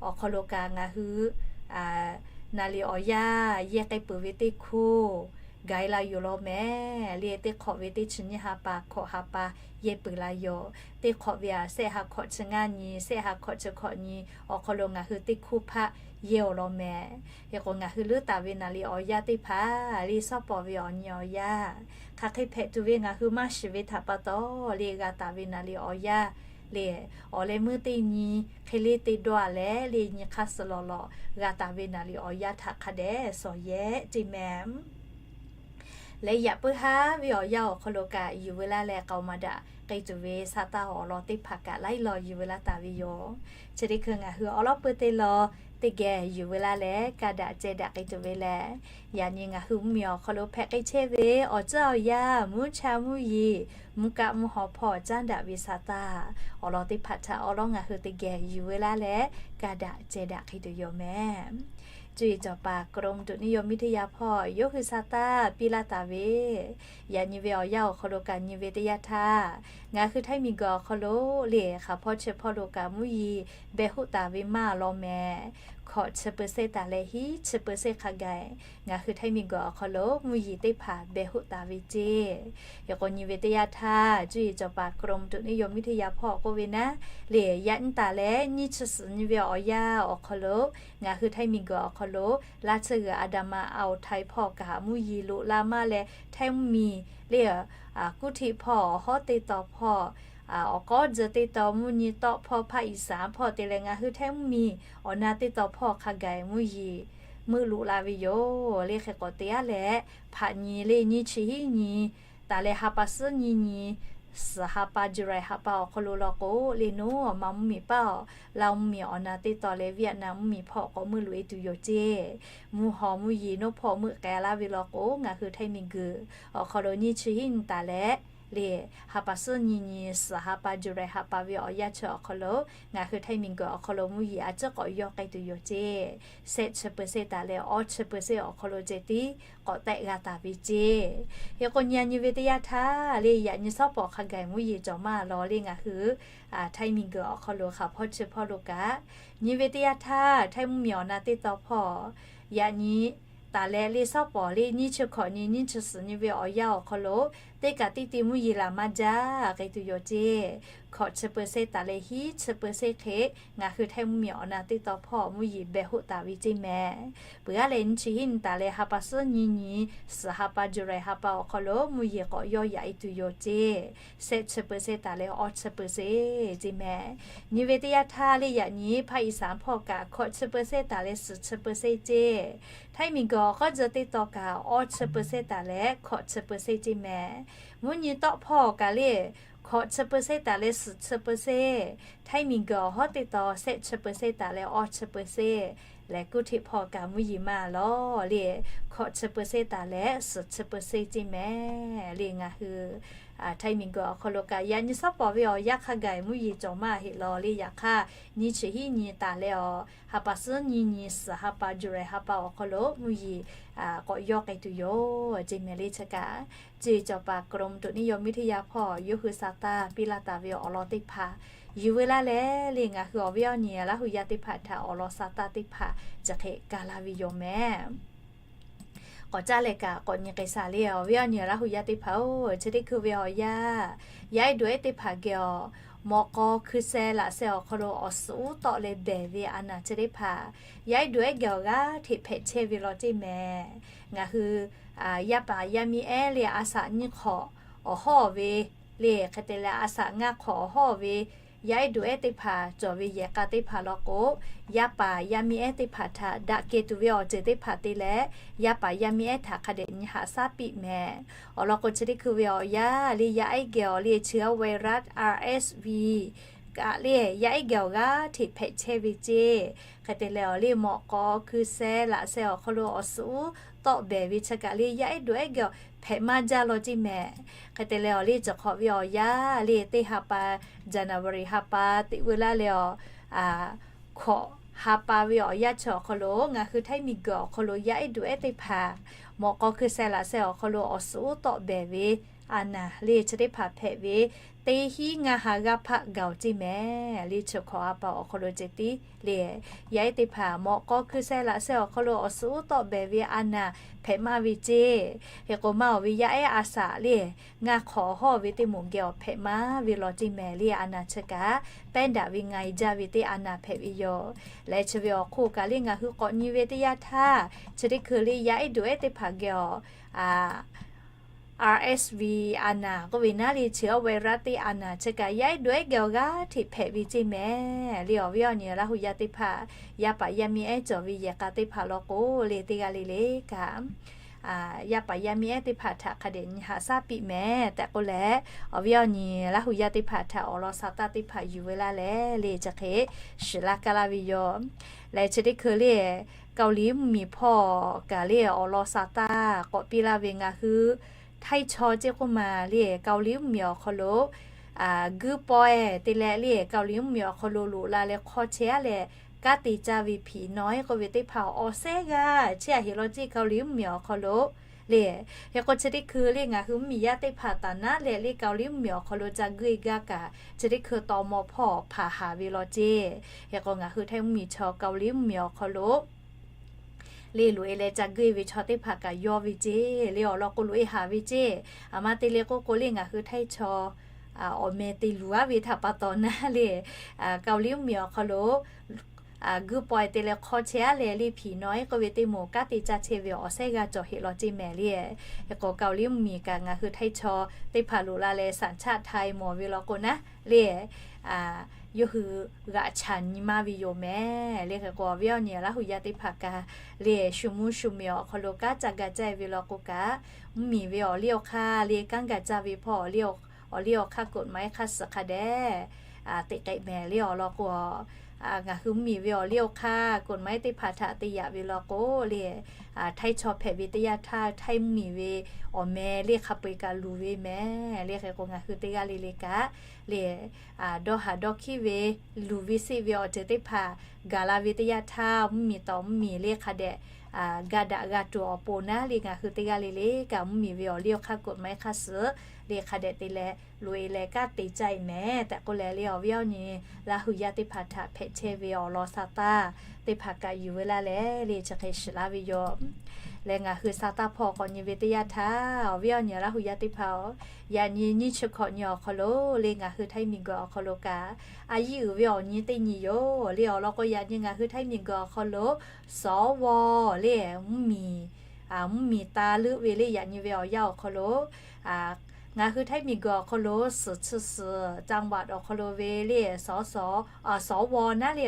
awˬ hk'aw lo kaꞈ ngaˬ hui naˍ liˍ awˬ yanˇ yehˇ k'ai peuˬ ve teˇ hkawˇ gaˬ e la yoˬ law mehˍ. Lehˬ, teˇ hk'awꞈ ve teˇ chi nyiˇ ha pa hkawꞈ ha pa yehˇ peuˬ la yoˬ. Teˇ hk'awꞈ ve aꞈ, shehˆ ha hkawꞈ chi ngaˇ nyi, shehˆ ha hkawꞈ chi hkawꞈ nyi awˬ hk'aw lo ngaˬ hui teˇ hkawˇ hpaˆ yehˇ oˬ law mehˍ. Hk'e k'o, ngaˬ hui leuˉ taˍ ve naˍ liˍ awˬ yanˇ teˇ hpaˍ lehˬ, suhˉ pawˍ ve awˬ nyi awˬ yanˇ, hk'aˬ hk'e hpehꞈ tuˬ ve ngaˬ hui maˇ shiˍ ve htaꞈ pa taw lehˬ, g'a taˍ ve naˍ liˍ awˬ yanˇ lehˬ, awˬ leh meuˇ teˇ nyi, hk'e le teˇ dawˇ a leh lehˬ, nyi hk'aˇ suh lawˬ lawˬ g'a taˍ ve naˍ liˍ awˬ yanˇ htaꞈ hk'a dehꞈ shawˍ yehˇ ceˇ mehˍ. Lehˬ, yaꞈ puiˉ haˉ ve awˬ yanˇ awˬ hk'aw lo kaꞈ yuˬ veu laˇ leh k'aoˍ maˍ daꞈ k'ai tuˬ ve sha taˇ awˬ lawn teˇ hpaˍ kaꞈ laiˉ law yuˬ veu laˇ taˍ ve yoˬ. Chi teˇ hkui ngaˬ hui awˉ lawˉ peuˇ teˇ law teˇ geh yuˬ veu laˇ leh, ka daꞈ ceh daꞈ k'ai tuˬ ve lehˬ, yaꞈ nyi ngaˬ hui mvuhˇmiˬ awˬ hk'aw lo hpehꞈ k'ai chehˇ ve awˬ ceuˬ awˬ yanˇ, mvuhˇ cha mvuhˇ yeˬ, mvuhˇ kaˆ mvuhˇ haw hpawˇ caˉ daꞈ ve sha taˇ awˬ lawn teˇ hpaˍ htaꞈ awˉ lawˉ ngaˬ hui teˇ geh yuˬ veu laˇ leh, ka daꞈ ceh daꞈ hk'e tuˬ yoˬ mehˍ. Cuˇ yiˍ cawˬ paˍ กรมอุตุนิยมวิทยา hpawˇ yawˇ hui sha taˇ piˇ laˇ taˍ ve, yaꞈ nyi ve awˬ yanˇ awˬ hk'aw lo kaꞈ nyi ve teˇ yanˇ htaˇ, ngaˬ hui Htaiˇ miˬguiˬ awˬ hk'aw lo lehˬ, hk'aˬ hpawˇ chi hpawˇ lo kaꞈ mvuhˇ yeˬ behˬ hoˆ taˍ ve maˇ law mehˍ. Hkawꞈ chi peu sehˆ taˍ leh hiˉ chi peu sehˆ hk'a gaˬ ngaˬ hui Htaiˇ miˬguiˬ awˬ hk'aw lo mvuhˇ yeˬ teˇ hpaˍ behˬ hoˆ taˍ ve ceˇ. Hk'e k'o, nyi ve teˇ yanˇ htaˇ, cuˇ yiˍ cawˬ paˍ กรมอุตุนิยมวิทยา hpawˇ k'oˆ ve naˉ lehˬ, yaꞈ nyi taˍ leh nyiˇ chi suhˍ nyi ve awˬ yanˇ awˬ hk'aw lo ngaˬ hui Htaiˇ miˬguiˬ awˬ hk'aw lo laˇ tsuhˇ g'uiˬ อันดามัน อ่าวไทย hpawˇ kaꞈ mvuhˇ yeˬ loꞈ la maˇ leh, Htaiˇ mvuhˇmiˬ lehˬ, Kuˇhtiˆ hpawˇ, awˬ hawˉ teˇ tawn hpawˇ, awˬ k'awˉ tzuh teˇ tawn, mvuhˇ nyi tawˆ hpawˇ, Hpaˆ Iˍsaˍ hpawˇ te leh ngaˬ hui Htaiˇ mvuhˇmiˬ awˬ na teˇ tawn hpawˇ hk'a gaˬ mvuhˇ yeˬ meuˆ loꞈ la ve yoˬ. Lehˬ, hk'e k'awꞈ te aˉ leh, hpaꞈ nyi lehˬ nyiˇ chi hiˉ nyi taˍ leh ha pa suhˉ nyi nyi, suhˍ ha pa, July ha pa awˬ hk'aw lo law k'o, lehˬ naˉ awˬ ma mvuhˇmiˬ paˆ awˬ, Laˇ huˍ mvuhˇmiˬ awˬ na teˇ tawn leh Vietnam mvuhˇmiˬ hpawˇ k'awꞈ meuˆ loꞈ e tuˬ yoˬ ceˇ. Mvuhˇ haw mvuhˇ yeˬ naˉ hpawˇ meuˆ k'ai laˇ ve law k'o, ngaˬ hui Htaiˇ miˬguiˬ awˬ hk'aw lo nyiˇ chi hiˉ nyi taˍ leh, lehˬ ha pa suhˉ nyi nyi, suhˍ ha pa, July ha pa ve awˬ yanˇ chi awˬ hk'aw lo ngaˬ hui Htaiˇ miˬguiˬ awˬ hk'aw lo mvuhˇ yeˬ a ciˉ k'awꞈ yawˇ k'ai tuˬ yoˬ ceˇ. Shehˆ chi peu sehˆ taˍ leh awˇ chi peu sehˆ awˬ hk'aw lo ceh tiˉ k'awꞈ tehˆ g'a taˍ ve ceˇ. Hk'e k'o, nyi a nyi ve teˇ yanˇ htaˇ lehˬ, yaꞈ nyi suhˉ pawˍ hk'a gaˬ mvuhˇ yeˬ cawˬ maˇ law lehˬ, ngaˬ hui Htaiˇ miˬguiˬ awˬ hk'aw lo hk'aˬ hpawˇ chi hpawˇ lo kaꞈ, nyi ve teˇ yanˇ htaˇ Htaiˇ mvuhˇmiˬ awˬ na teˇ tawn hpawˇ yaꞈ nyi taˍ leh lehˬ suhˉ pawˍ lehˬ nyiˇ chi hkawꞈ nyi nyiˇ chi suhˍ nyi ve awˬ yanˇ awˬ hk'aw lo teˇ kaꞈ teˇ ti mvuhˇ yeˬ laˬ maˇ jaˇ k'ai tuˬ yoˬ ceˇ. Hkawꞈ chi peu sehˆ taˍ leh hiˉ chi peu sehˆ hk'e ngaˬ hui Htaiˇ mvuhˇmiˬ awˬ na teˇ tawn hpawˇ mvuhˇ yeˬ behˬ hoˆ taˍ ve ceˇ mehˍ. Peuˬ aˉ leh nyiˇ chi hiˉ nyi taˍ leh ha pa suhˉ nyi nyi, suhˍ ha pa, July ha pa awˬ hk'aw lo mvuhˇ yeˬ k'awꞈ yawˇ yaꞈ e tuˬ yoˬ ceˇ. Shehˆ chi peu sehˆ taˍ leh awˇ chi peu sehˆ ceˇ mehˍ. Nyi ve teˇ yanˇ htaˇ lehˬ, yaꞈ nyi Hpaˆ Iˍsaˍ hpawˇ kaꞈ hkawꞈ chi peu sehˆ taˍ leh suhˍ chi peu sehˆ ceˇ. Htaiˇ miˬguiˬ awˬ k'awˉ tzuh teˇ tawn kaꞈ awˇ chi peu sehˆ taˍ leh hkawꞈ chi peu sehˆ ceˇ mehˍ. Mvuhˇ nyi tawˆ hpawˇ kaꞈ lehˬ, hkawꞈ chi peu sehˆ taˍ leh suhˍ chi peu sehˆ. Htaiˇ miˬguiˬ awˬ hawˉ teˇ tawn shehˆ chi peu sehˆ taˍ leh awˇ chi peu sehˆ lehˬ, Kuˇhtiˆ hpawˇ kaꞈ mvuhˇ yeˬ maˇ law lehˬ, hkawꞈ chi peu sehˆ taˍ leh suhˍ chi peu sehˆ ceˇ mehˍ lehˬ, ngaˬ hui Htaiˇ miˬguiˬ awˬ hk'aw lo kaꞈ yaꞈ nyi suhˉ paw ve awˬ yanˇ hk'a gaˬ mvuhˇ yeˬ cawˬ maˇ heˆ law le. Yaꞈ hk'aˇ, nyiˇ chi hiˉ nyi taˍ leh awˬ ha pa suhˉ nyiˇ nyi suhˍ ha pa July ha pa awˬ hk'aw lo mvuhˇ yeˬ k'awꞈ yawˇ k'ai tuˬ yoˬ ceˇ mehˍ le. Chi kaꞈ, ceˇ cawˬ paˍ กรมอุตุนิยมวิทยา hpawˇ yawˇ hui sa taˇ piˇ laˇ taˍ ve awˬ lawn teˇ hpaˍ yuˬ veu laˇ leh le, ngaˬ hui awˬ viˉ awˬ nyi Laˇ hu yaˇ teˇ hpaˍ htaꞈ awˬ lawn sa taˇ teˇ hpaˍ chi hk'e ga laˇ ve yoˬ mehˍ. K'awꞈ caˇ leh kaꞈ k'awꞈ nyi k'ai shaˍ le. Awˬ viˉ awˬ nyi Laˇ hu yaˇ teˇ hpaˍ-oˬ, chi teˇ hkui ve awˬ yanˇ, yaˇ ehˉ duˬ ehˉ teˇ hpaˍ geh awˬ mawꞈ k'aw hkui sheh laꞈ sheh awˬ hk'aw lo awˬ suhˍ uˉ tawˆ leh behˬ ve a naˬ chi teˇ hpaˍ yaˇ ehˉ duˬ ehˉ geh awˬ g'aˇ hteꞈ hpehꞈ chehˇ ve law ceˇ mehˍ. Ngaˬ hui yaˇ paˍ yaˇ miˇ ehˉ le a shaꞈ nyiˇ hk'awꞈ awˬ hawˉ ve le, hk'e te leh a shaꞈ ngaˇ hk'awꞈ awˬ hawˉ ve yaˇ ehˉ duˬ ehˉ teˇ hpaˍ cawˬ ve yehˬ k'a teˇ hpaˍ law k'o, yaˇ paˍ yaˇ miˇ ehˉ teˇ hpaˍ htaꞈ daꞈ keh tuˬ ve awˬ ceuˬ teˇ hpaˍ te leh, yaˇ paˍ yaˇ miˇ ehˉ htaꞈ hk'a dehꞈ nyi haꞈ shaˉ piˇ mehˍ. Awˬ lawn k'o, chi teˇ hkui ve awˬ yanˇ le, yaˇ ehˉ geh awˬ le chi virus RSV kaꞈ le, yaˇ ehˉ geh awˬ g'aˇ hteꞈ hpehꞈ chehˇ ve ceˇ. Hk'e te leh awˬ le mawꞈ k'aw hkui sheh laꞈ sheh awˬ hk'aw lo awˬ suhˍ uˉ tawˆ behˬ ve chi kaꞈ le, yaˇ ehˉ duˬ ehˉ geh awˬ hpehꞈ maˇ jaˇ law ceˇ mehˍ. Hk'e te leh awˬ le cawˬ hk'awꞈ ve awˬ yanˇ le, teˇ ha pa January ha pa teꞈ veu laˇ leh awˬ hkawꞈ ha pa ve awˬ yanˇ chi awˬ hk'aw lo ngaˬ hui Htaiˇ miˬguiˬ awˬ hk'aw lo yaˇ ehˉ duˬ ehˉ teˇ hpaˍ mawꞈ k'aw hkui sheh laꞈ sheh awˬ hk'aw lo awˬ suhˍ uˉ tawˆ behˬ ve a naˬ le chi teˇ hpaˍ hpehꞈ ve teˇ hinˉ ngaˇ ha g'aˇ hpaˆ gaˬ-oˬ ceˇ mehˍ le. Chi hkawꞈ ha pa awˬ hk'aw lo ceh tiˉ le, yaˇ ehˉ teˇ hpaˍ mawꞈ k'aw hkui sheh laꞈ sheh awˬ hk'aw lo awˬ suhˍ uˉ tawˆ behˬ ve a naˬ hpehꞈ maˇ ve ceˇ. Hk'e k'o, maˇ awˬ ve yaˇ ehˉ a shaꞈ le ngaˇ hk'awꞈ hawˉ ve teˇ moˍ geh awˬ hpehꞈ maˇ ve law ceˇ mehˍ le. A naˬ chi kaꞈ pehˉ daꞈ ve nga e jaˇ ve teˇ a naˬ hpehꞈ ve yoˬ. Leh chi ve awˬ hk'oˆ kaꞈ le, ngaˬ hui k'awꞈ nyi ve teˇ yanˇ htaˇ, chi teˇ hkui le yaˇ ehˉ duˬ ehˉ teˇ hpaˍ geh awˬ RSV a naˬ k'oˆ ve naˉ le, chi virus teˇ a naˬ chi kaꞈ yaˇ ehˉ duˬ ehˉ geh awˬ g'aˇ hteꞈ hpehꞈ ve ceˇ mehˍ le. Awˬ viˉ awˬ nyi Laˇ hu yaˇ teˇ hpaˍ, yaˇ paˍ yaˇ miˇ ehˉ cawˬ ve yehˬ k'a teˇ hpaˍ law k'o le, teˇ g'aˇ le le kaꞈ yaˇ paˍ yaˇ miˇ ehˉ teˇ hpaˍ htaꞈ hk'a dehꞈ nyi haꞈ shaˉ piˇ mehˍ tehꞈ k'oˆ leh, awˬ viˉ awˬ nyi Laˇ hu yaˇ teˇ hpaˍ htaꞈ awˬ lawn sa taˇ teˇ hpaˍ yuˬ veu laˇ leh le, chi hk'e shiˍ laˇ kaˇ laˇ ve yoˬ. Leh chi teˇ hkui le, Kaoˍliˍ mvuhˇmiˬ hpawˇ kaꞈ le awˬ lawn sa taˇ k'awꞈ piˇ laˇ ve ngaˬ hui Htaiˇ chaw ceˇ k'oˆ maˬ le, Kaoˍliˍ mvuhˇmiˬ awˬ hk'aw lo guiˇ pawehˇ te leh le, Kaoˍliˍ mvuhˇmiˬ awˬ hk'aw lo loꞈ la leh hk'aw chehˇ-a leh kanˉ te caˇ ve ผีน้อย k'oˆ ve teˇ hpaˍ awˬ shehˉ g'aˇ chehˇ-a heˍ law ceˇ Kaoˍliˍ mvuhˇmiˬ awˬ hk'aw lo le. Hk'e k'o, chi teˇ hkui le ngaˬ hui mvuhˇmiˬ yaˇ teˇ hpaˍ taˍ naˉ leh le Kaoˍliˍ mvuhˇmiˬ awˬ hk'aw lo ca guˇ e gaˇ kaꞈ, chi teˇ hkui taw maw hpawˇ hpanˍ haˍ ve law ceˇ. Hk'e k'o, ngaˬ hui Htaiˇ mvuhˇmiˬ chaw Kaoˍliˍ mvuhˇmiˬ awˬ hk'aw lo le loꞈ e leh ca guˇ e ve chaw teˇ hpaˍ kaꞈ yawˇ ve ceˇ le, awˬ lawn k'o loꞈ e haˍ ve ceˇ. Aˬ ma te le k'oˆ k'o le ngaˬ hui Htaiˇ chaw awˬ meh te luˬ-a ve htaꞈ pa taw naˉ le, Kaoˍliˍ mvuhˇmiˬ awˬ hk'aw lo guiˇ pawehˇ te leh hk'aw chehˇ-a leh le ผีน้อย k'oˆ ve teˇ moˍ kanˉ te caˇ chehˇ ve awˬ shehˉ g'aˇ cawˬ heˍ law ceˇ mehˍ le. Hk'e k'o, Kaoˍliˍ mvuhˇmiˬ kaꞈ ngaˬ hui Htaiˇ chaw teˇ hpaˍ loꞈ la leh สัญชาติไทย mawˬ ve law k'o naˉ le, yawˇ hui g'aꞈ chaꞈ nyi maˇ ve yoˬ mehˍ le. Hk'e k'o, awˬ viˉ awˬ nyi Laˇ hu yaˇ teˇ hpaˍ kaꞈ le shu mvuhˇ shu miˬ awˬ hk'aw lo kanˉ ca ga caˇ ve law k'o kaꞈ, mvuhˇmiˬ ve awˬ liˇ awˬ hk'aˇ le kanˉ ga caˇ ve hpawˇ awˬ liˇ awˬ hk'aˇ กฎหมาย hk'a suhˍ hk'a dehꞈ teꞈ k'ai mehˍ le. Awˬ lawn k'o, ngaˬ hui mvuhˇmiˬ ve awˬ liˇ awˬ hk'aˇ กฎหมาย teˇ hpaˍ htaꞈ te yaꞈ ve law k'o le, Htaiˇ chaw hpehꞈ ve teˇ yanˇ htaˇ Htaiˇ mvuhˇmiˬ ve awˬ meh le hk'a peu-eˬ kaꞈ luˬ ve mehˍ le. Hk'e k'o, ngaˬ hui teˇ g'aˇ le le kaꞈ le dawˇ haˍ dawˇ hkiˉ ve, luˬ ve seˆ ve awˬ ceuˬ teˇ hpaˍ gaˬ la ve teˇ yanˇ htaˇ, mvuhˇmiˬ tawˍ mvuhˇmiˬ le hk'a dehꞈ ga daꞈ g'a tuˬ awˬ pon naˉ le, ngaˬ hui teˇ g'aˇ le le kaꞈ mvuhˇmiˬ ve awˬ liˇ awˬ hk'aˇ กฎหมาย hk'a suhˍ le hk'a dehꞈ te leh loꞈ e leh kanˉ te caˇ e mehˍ tehꞈ k'oˆ leh le, awˬ viˉ awˬ nyi Laˇ hu yaˇ teˇ hpaˍ htaꞈ hpehꞈ chehˇ ve awˬ lawn sa taˇ teˇ hpaˍ kaꞈ yuˬ veu laˇ leh le, chi hk'e shiˍ laˇ ve yoˬ. Leh ngaˬ hui sa taˇ hpawˇ k'awꞈ nyi ve teˇ yanˇ htaˇ, awˬ viˉ awˬ nyi Laˇ hu yaˇ teˇ hpaˍ-oˬ, yaꞈ nyi nyiˇ chi hkawꞈ nyi awˬ hk'aw lo le ngaˬ hui Htaiˇ miˬguiˬ awˬ hk'aw lo kaꞈ a yiˇ uiˍ ve awˬ nyi teˇ nyi yoˬ le. Awˬ lawn k'o, yaꞈ nyi ngaˬ hui Htaiˇ miˬguiˬ awˬ hk'aw lo สว le mvuhˇmiˬ, mvuhˇmiˬ ta leuˆ ve le, yaꞈ nyi ve awˬ yanˇ awˬ hk'aw lo ngaˬ hui Htaiˇ miˬguiˬ awˬ hk'aw lo suhˍ chi suhˍ จังหวัด awˬ hk'aw lo ve le สว naˉ le,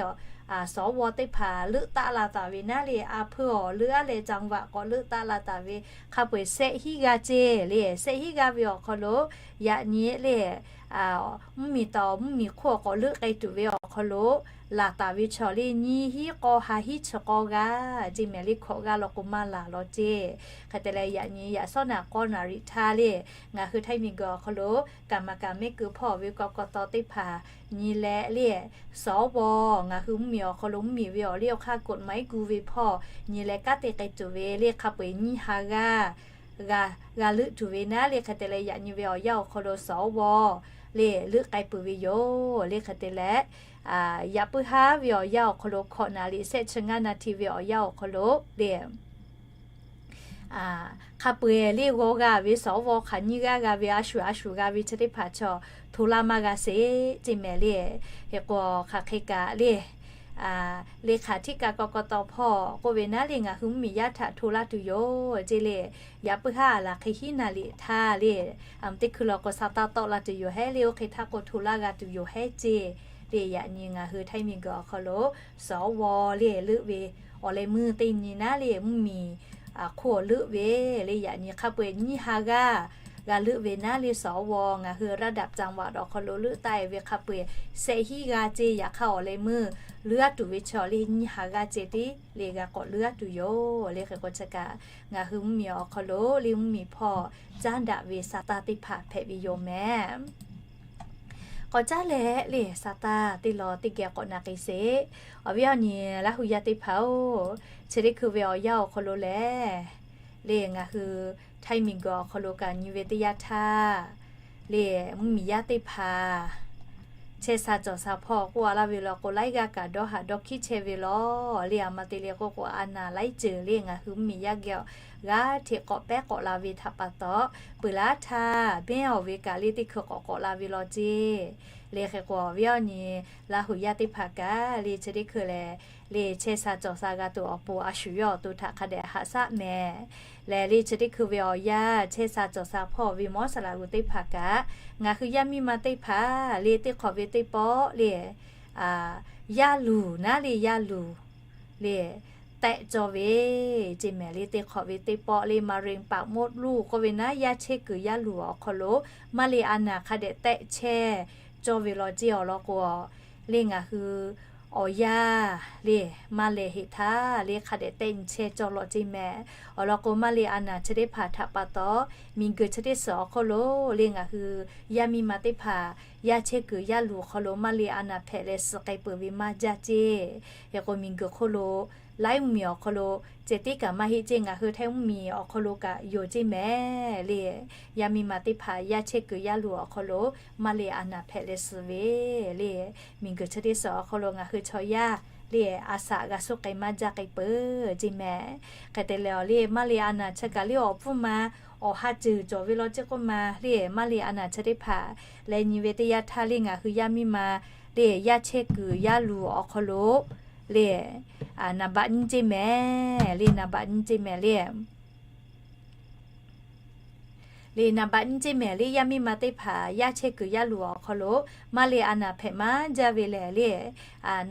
สว teˇ hpaˍ leuˆ taˆ la taˍ ve naˉ le, a hpeuˇ awˬ leuˆ aˉ leh จังหวัด k'awꞈ leuˆ taˆ la taˍ ve hk'a peu-eˬ shehˆ hinˉ g'aˇ ceˇ le. Shehˆ hinˉ g'aˇ ve awˬ hk'aw lo yaꞈ nyi le, mvuhˇmiˬ taˍ mvuhˇmiˬ hk'oˆ awˬ k'awꞈ leuˆ k'ai tuˬ ve awˬ hk'aw lo laˬ taˍ ve chaw le nyiˇ hinˉ k'awˇ ha hinˉ chi k'awˇ g'aˇ ceˇ mehˍ le. Hkawꞈ g'aˇ law k'o maˇ laˬ law ceˇ. Hk'e te leh yaꞈ nyi yaꞈ shawˉ naˍ k'awˇ naˍ riˍ htaˇ le, ngaˬ hui ไทย miˬguiˬ awˬ hk'aw lo กรรมการ mehˆ keu hpawˇ ve กกต teˇ hpaˍ nyi leh le, สว ngaˬ hui mvuhˇmiˬ awˬ hk'aw lo mvuhˇmiˬ ve awˬ liˇ awˬ hk'aˇ กฎหมาย gu ve hpawˇ nyi leh kanˉ te k'ai tuˬ ve le hk'a peu-eˬ nyiˇ ha g'aˇ g'a leuˆ tuˬ ve naˉ le. Hk'e te leh yaꞈ nyi ve awˬ yanˇ awˬ hk'aw lo สว le leuˆ k'ai peuˬ ve yoˬ le. Hk'e te leh yaꞈ puiˉ haˉ ve awˬ yanˇ awˬ hk'aw lo hkawꞈ naˍ riˍ shehˆ chi ngaˇ naˍ htiˇ ve awˬ yanˇ awˬ hk'aw lo le hk'a peu-eˬ le g'aw g'a ve สว hk'aˬ nyiˇ g'aˇ g'a ve a shuˍ a shuˍ g'a ve chi teˇ hpaˍ chaw hto laˇ maˇ g'a sheˍ ceˇ mehˍ le. Hk'e k'o hk'aˬ hk'e kaꞈ le, le hk'aˬ htiˇ kaꞈ กกต hpawˇ k'oˆ ve naˉ le ngaˬ hui mvuhˇmiˬ yaˇ htaꞈ hto laˇ tuˬ yoˬ ceˇ le. Yaꞈ puiˉ haˉ a laˬ hk'e hiˉ naˍ riˍ htaˇ le, a mvuhˇ teˇ hkui law k'o sa taˇ tawˆ la tuˬ yoˬ hehˉ le. Oˇ hk'e htaˇ k'o hto laˇ g'a tuˬ yoˬ hehˉ ceˇ le. Yaꞈ nyi ngaˬ hui ไทย miˬguiˬ awˬ hk'aw lo สว le leuˆ ve awˬ leh meuˇ teˇ nyi naˉ le mvuhˇmiˬ hk'oˆ leuˆ ve le yaꞈ nyi hk'a peu-eˬ nyiˇ ha g'aˇ g'a leuˆ ve naˉ le สว ngaˬ hui ระดับจังหวัด awˬ hk'aw lo leuˆ taˆ-e ve hk'a peu-eˬ shehˆ hinˉ g'aˇ ceˇ. Yaꞈ hk'aˇ awˬ leh meuˇ leuˆ-a tuˬ ve chaw le nyiˇ ha g'aˇ ceˇ tiˉ le g'a k'awꞈ leuˆ-a tuˬ yoˬ le. Hk'e k'o chi kaꞈ ngaˬ hui mvuhˇmiˬ awˬ hk'aw lo le mvuhˇmiˬ hpawˇ caˉ daꞈ ve sa taˇ teˇ hpaˍ hpehꞈ ve yoˬ mehˍ. K'awꞈ caˉ leh le sa taˇ teˇ law teˇ geh k'awꞈ na k'ai sheˍ. Awˬ viˉ awˬ nyi Laˇ hu yaˇ teˇ hpaˍ-oˬ, chi teˇ hkui ve awˬ yanˇ awˬ hk'aw lo lehˬ, le ngaˬ hui ไทย miˬguiˬ awˬ hk'aw lo kaꞈ nyi ve teˇ yanˇ htaˇ, le mvuhˇmiˬ yaˇ teˇ hpaˍ chehˇ sha cawˬ sha hpawˇ k'oˆ-a laˇ ve law k'o laiˉ g'aˇ kaꞈ dawˇ haꞈ dawˇ hkiˉ chehˇ ve law. Le a ma te le k'oˆ k'o a naˍ laiˉ ceuˬ le ngaˬ hui mvuhˇmiˬ yaˇ geh g'aˇ hteꞈ k'awꞈ pehˉ k'awꞈ la ve htaꞈ pa taw, peuˬ laˉ htaˇ benˇ awˬ ve kaꞈ le teˇ hkui k'awꞈ k'awꞈ la ve law ceˇ. Le hk'e k'o awˬ viˉ awˬ nyi Laˇ hu yaˇ teˇ hpaˍ kaꞈ le chi teˇ hkui lehˬ, le chehˇ sha cawˬ sha g'a tuˬ awˬ pon a shu yawˇ awˬ to htaꞈ hk'a dehꞈ haꞈ shaˉ mehˍ. Lehˬ le chi teˇ hkui ve awˬ yanˇ chehˇ sha cawˬ sha hpawˇ ve mawˉ saˍ laꞈ g'uˬ teˇ hpaˍ kaꞈ, ngaˬ hui yaˇ miˇ ma teˇ hpaˍ le teˇ hk'awꞈ ve teˇ pawˆ le yaˇ luˬ naˉ le yaˇ luˬ le tehˆ cawˇ ve ceˇ mehˍ. Le teˇ hk'awꞈ ve teˇ pawˆ le มะเร็งปากมดลูก k'oˆ ve naˉ yaˇ chehˇ kuiˬ yaˇ luˬ awˬ hk'aw lo maˇ le a naˍ hk'a dehꞈ tehˆ chehˇ cawˇ ve law ceˇ. Awˬ lawn k'o le ngaˬ hui awˬ yanˇ le maˇ lehˬ heꞈ htaˇ le hk'a dehꞈ tehˆ nyi chehˇ cawˇ law ceˇ mehˍ. Awˬ lawn k'o maˇ le a naˍ chi teˇ hpaˍ htaꞈ pa taw, miˬguiˬ chi teˇ suhˍ awˬ hk'aw lo le ngaˬ hui yaˇ miˇ ma teˇ hpaˍ yaˇ chehˇ kuiˬ yaˇ luˬ awˬ hk'aw lo maˇ le a naˍ hpehꞈ leh suh k'ai peuˬ ve maˇ jaˇ ceˇ. Hk'e k'o miˬguiˬ hk'oˆ lo laiˉ mvuhˇmiˬ awˬ hk'aw lo ceh tiˉ kaꞈ maˇ heˆ ceˇ, ngaˬ hui Htaiˇ mvuhˇmiˬ awˬ hk'aw lo kaꞈ yoˬ ceˇ mehˍ le. Yaˇ miˇ ma teˇ hpaˍ yaˇ chehˇ kuiˬ yaˇ luˬ awˬ hk'aw lo maˇ le a naˍ hpehꞈ leh suh ve le, miˬguiˬ chi teˇ suhˍ awˬ hk'aw lo ngaˬ hui chaw yaˇ le a shaꞈ g'a suh k'ai maˇ jaˇ k'ai peuˬ ceˇ mehˍ. Hk'e te leh awˬ le maˇ le a naˍ chi kaꞈ le awˬ pfuhˇ ma awˬ ha ceuˬ cawˬ ve law ceˇ k'oˆ ma le maˇ le a naˍ chi teˇ hpaˍ leh nyi ve teˇ yanˇ htaˇ le ngaˬ hui yaˇ miˇ ma le yaˇ chehˇ kuiˬ yaˇ luˬ awˬ hk'aw lo le naˍ baꞈ nyiˇ ceˇ mehˍ le, naˍ baꞈ nyiˇ ceˇ mehˍ le. Le naˍ baꞈ nyiˇ ceˇ mehˍ le yaˇ miˇ ma teˇ hpaˍ yaˇ chehˇ kuiˬ yaˇ luˬ awˬ hk'aw lo maˇ le a naˍ hpehꞈ maˇ jaˇ ve lehˬ le,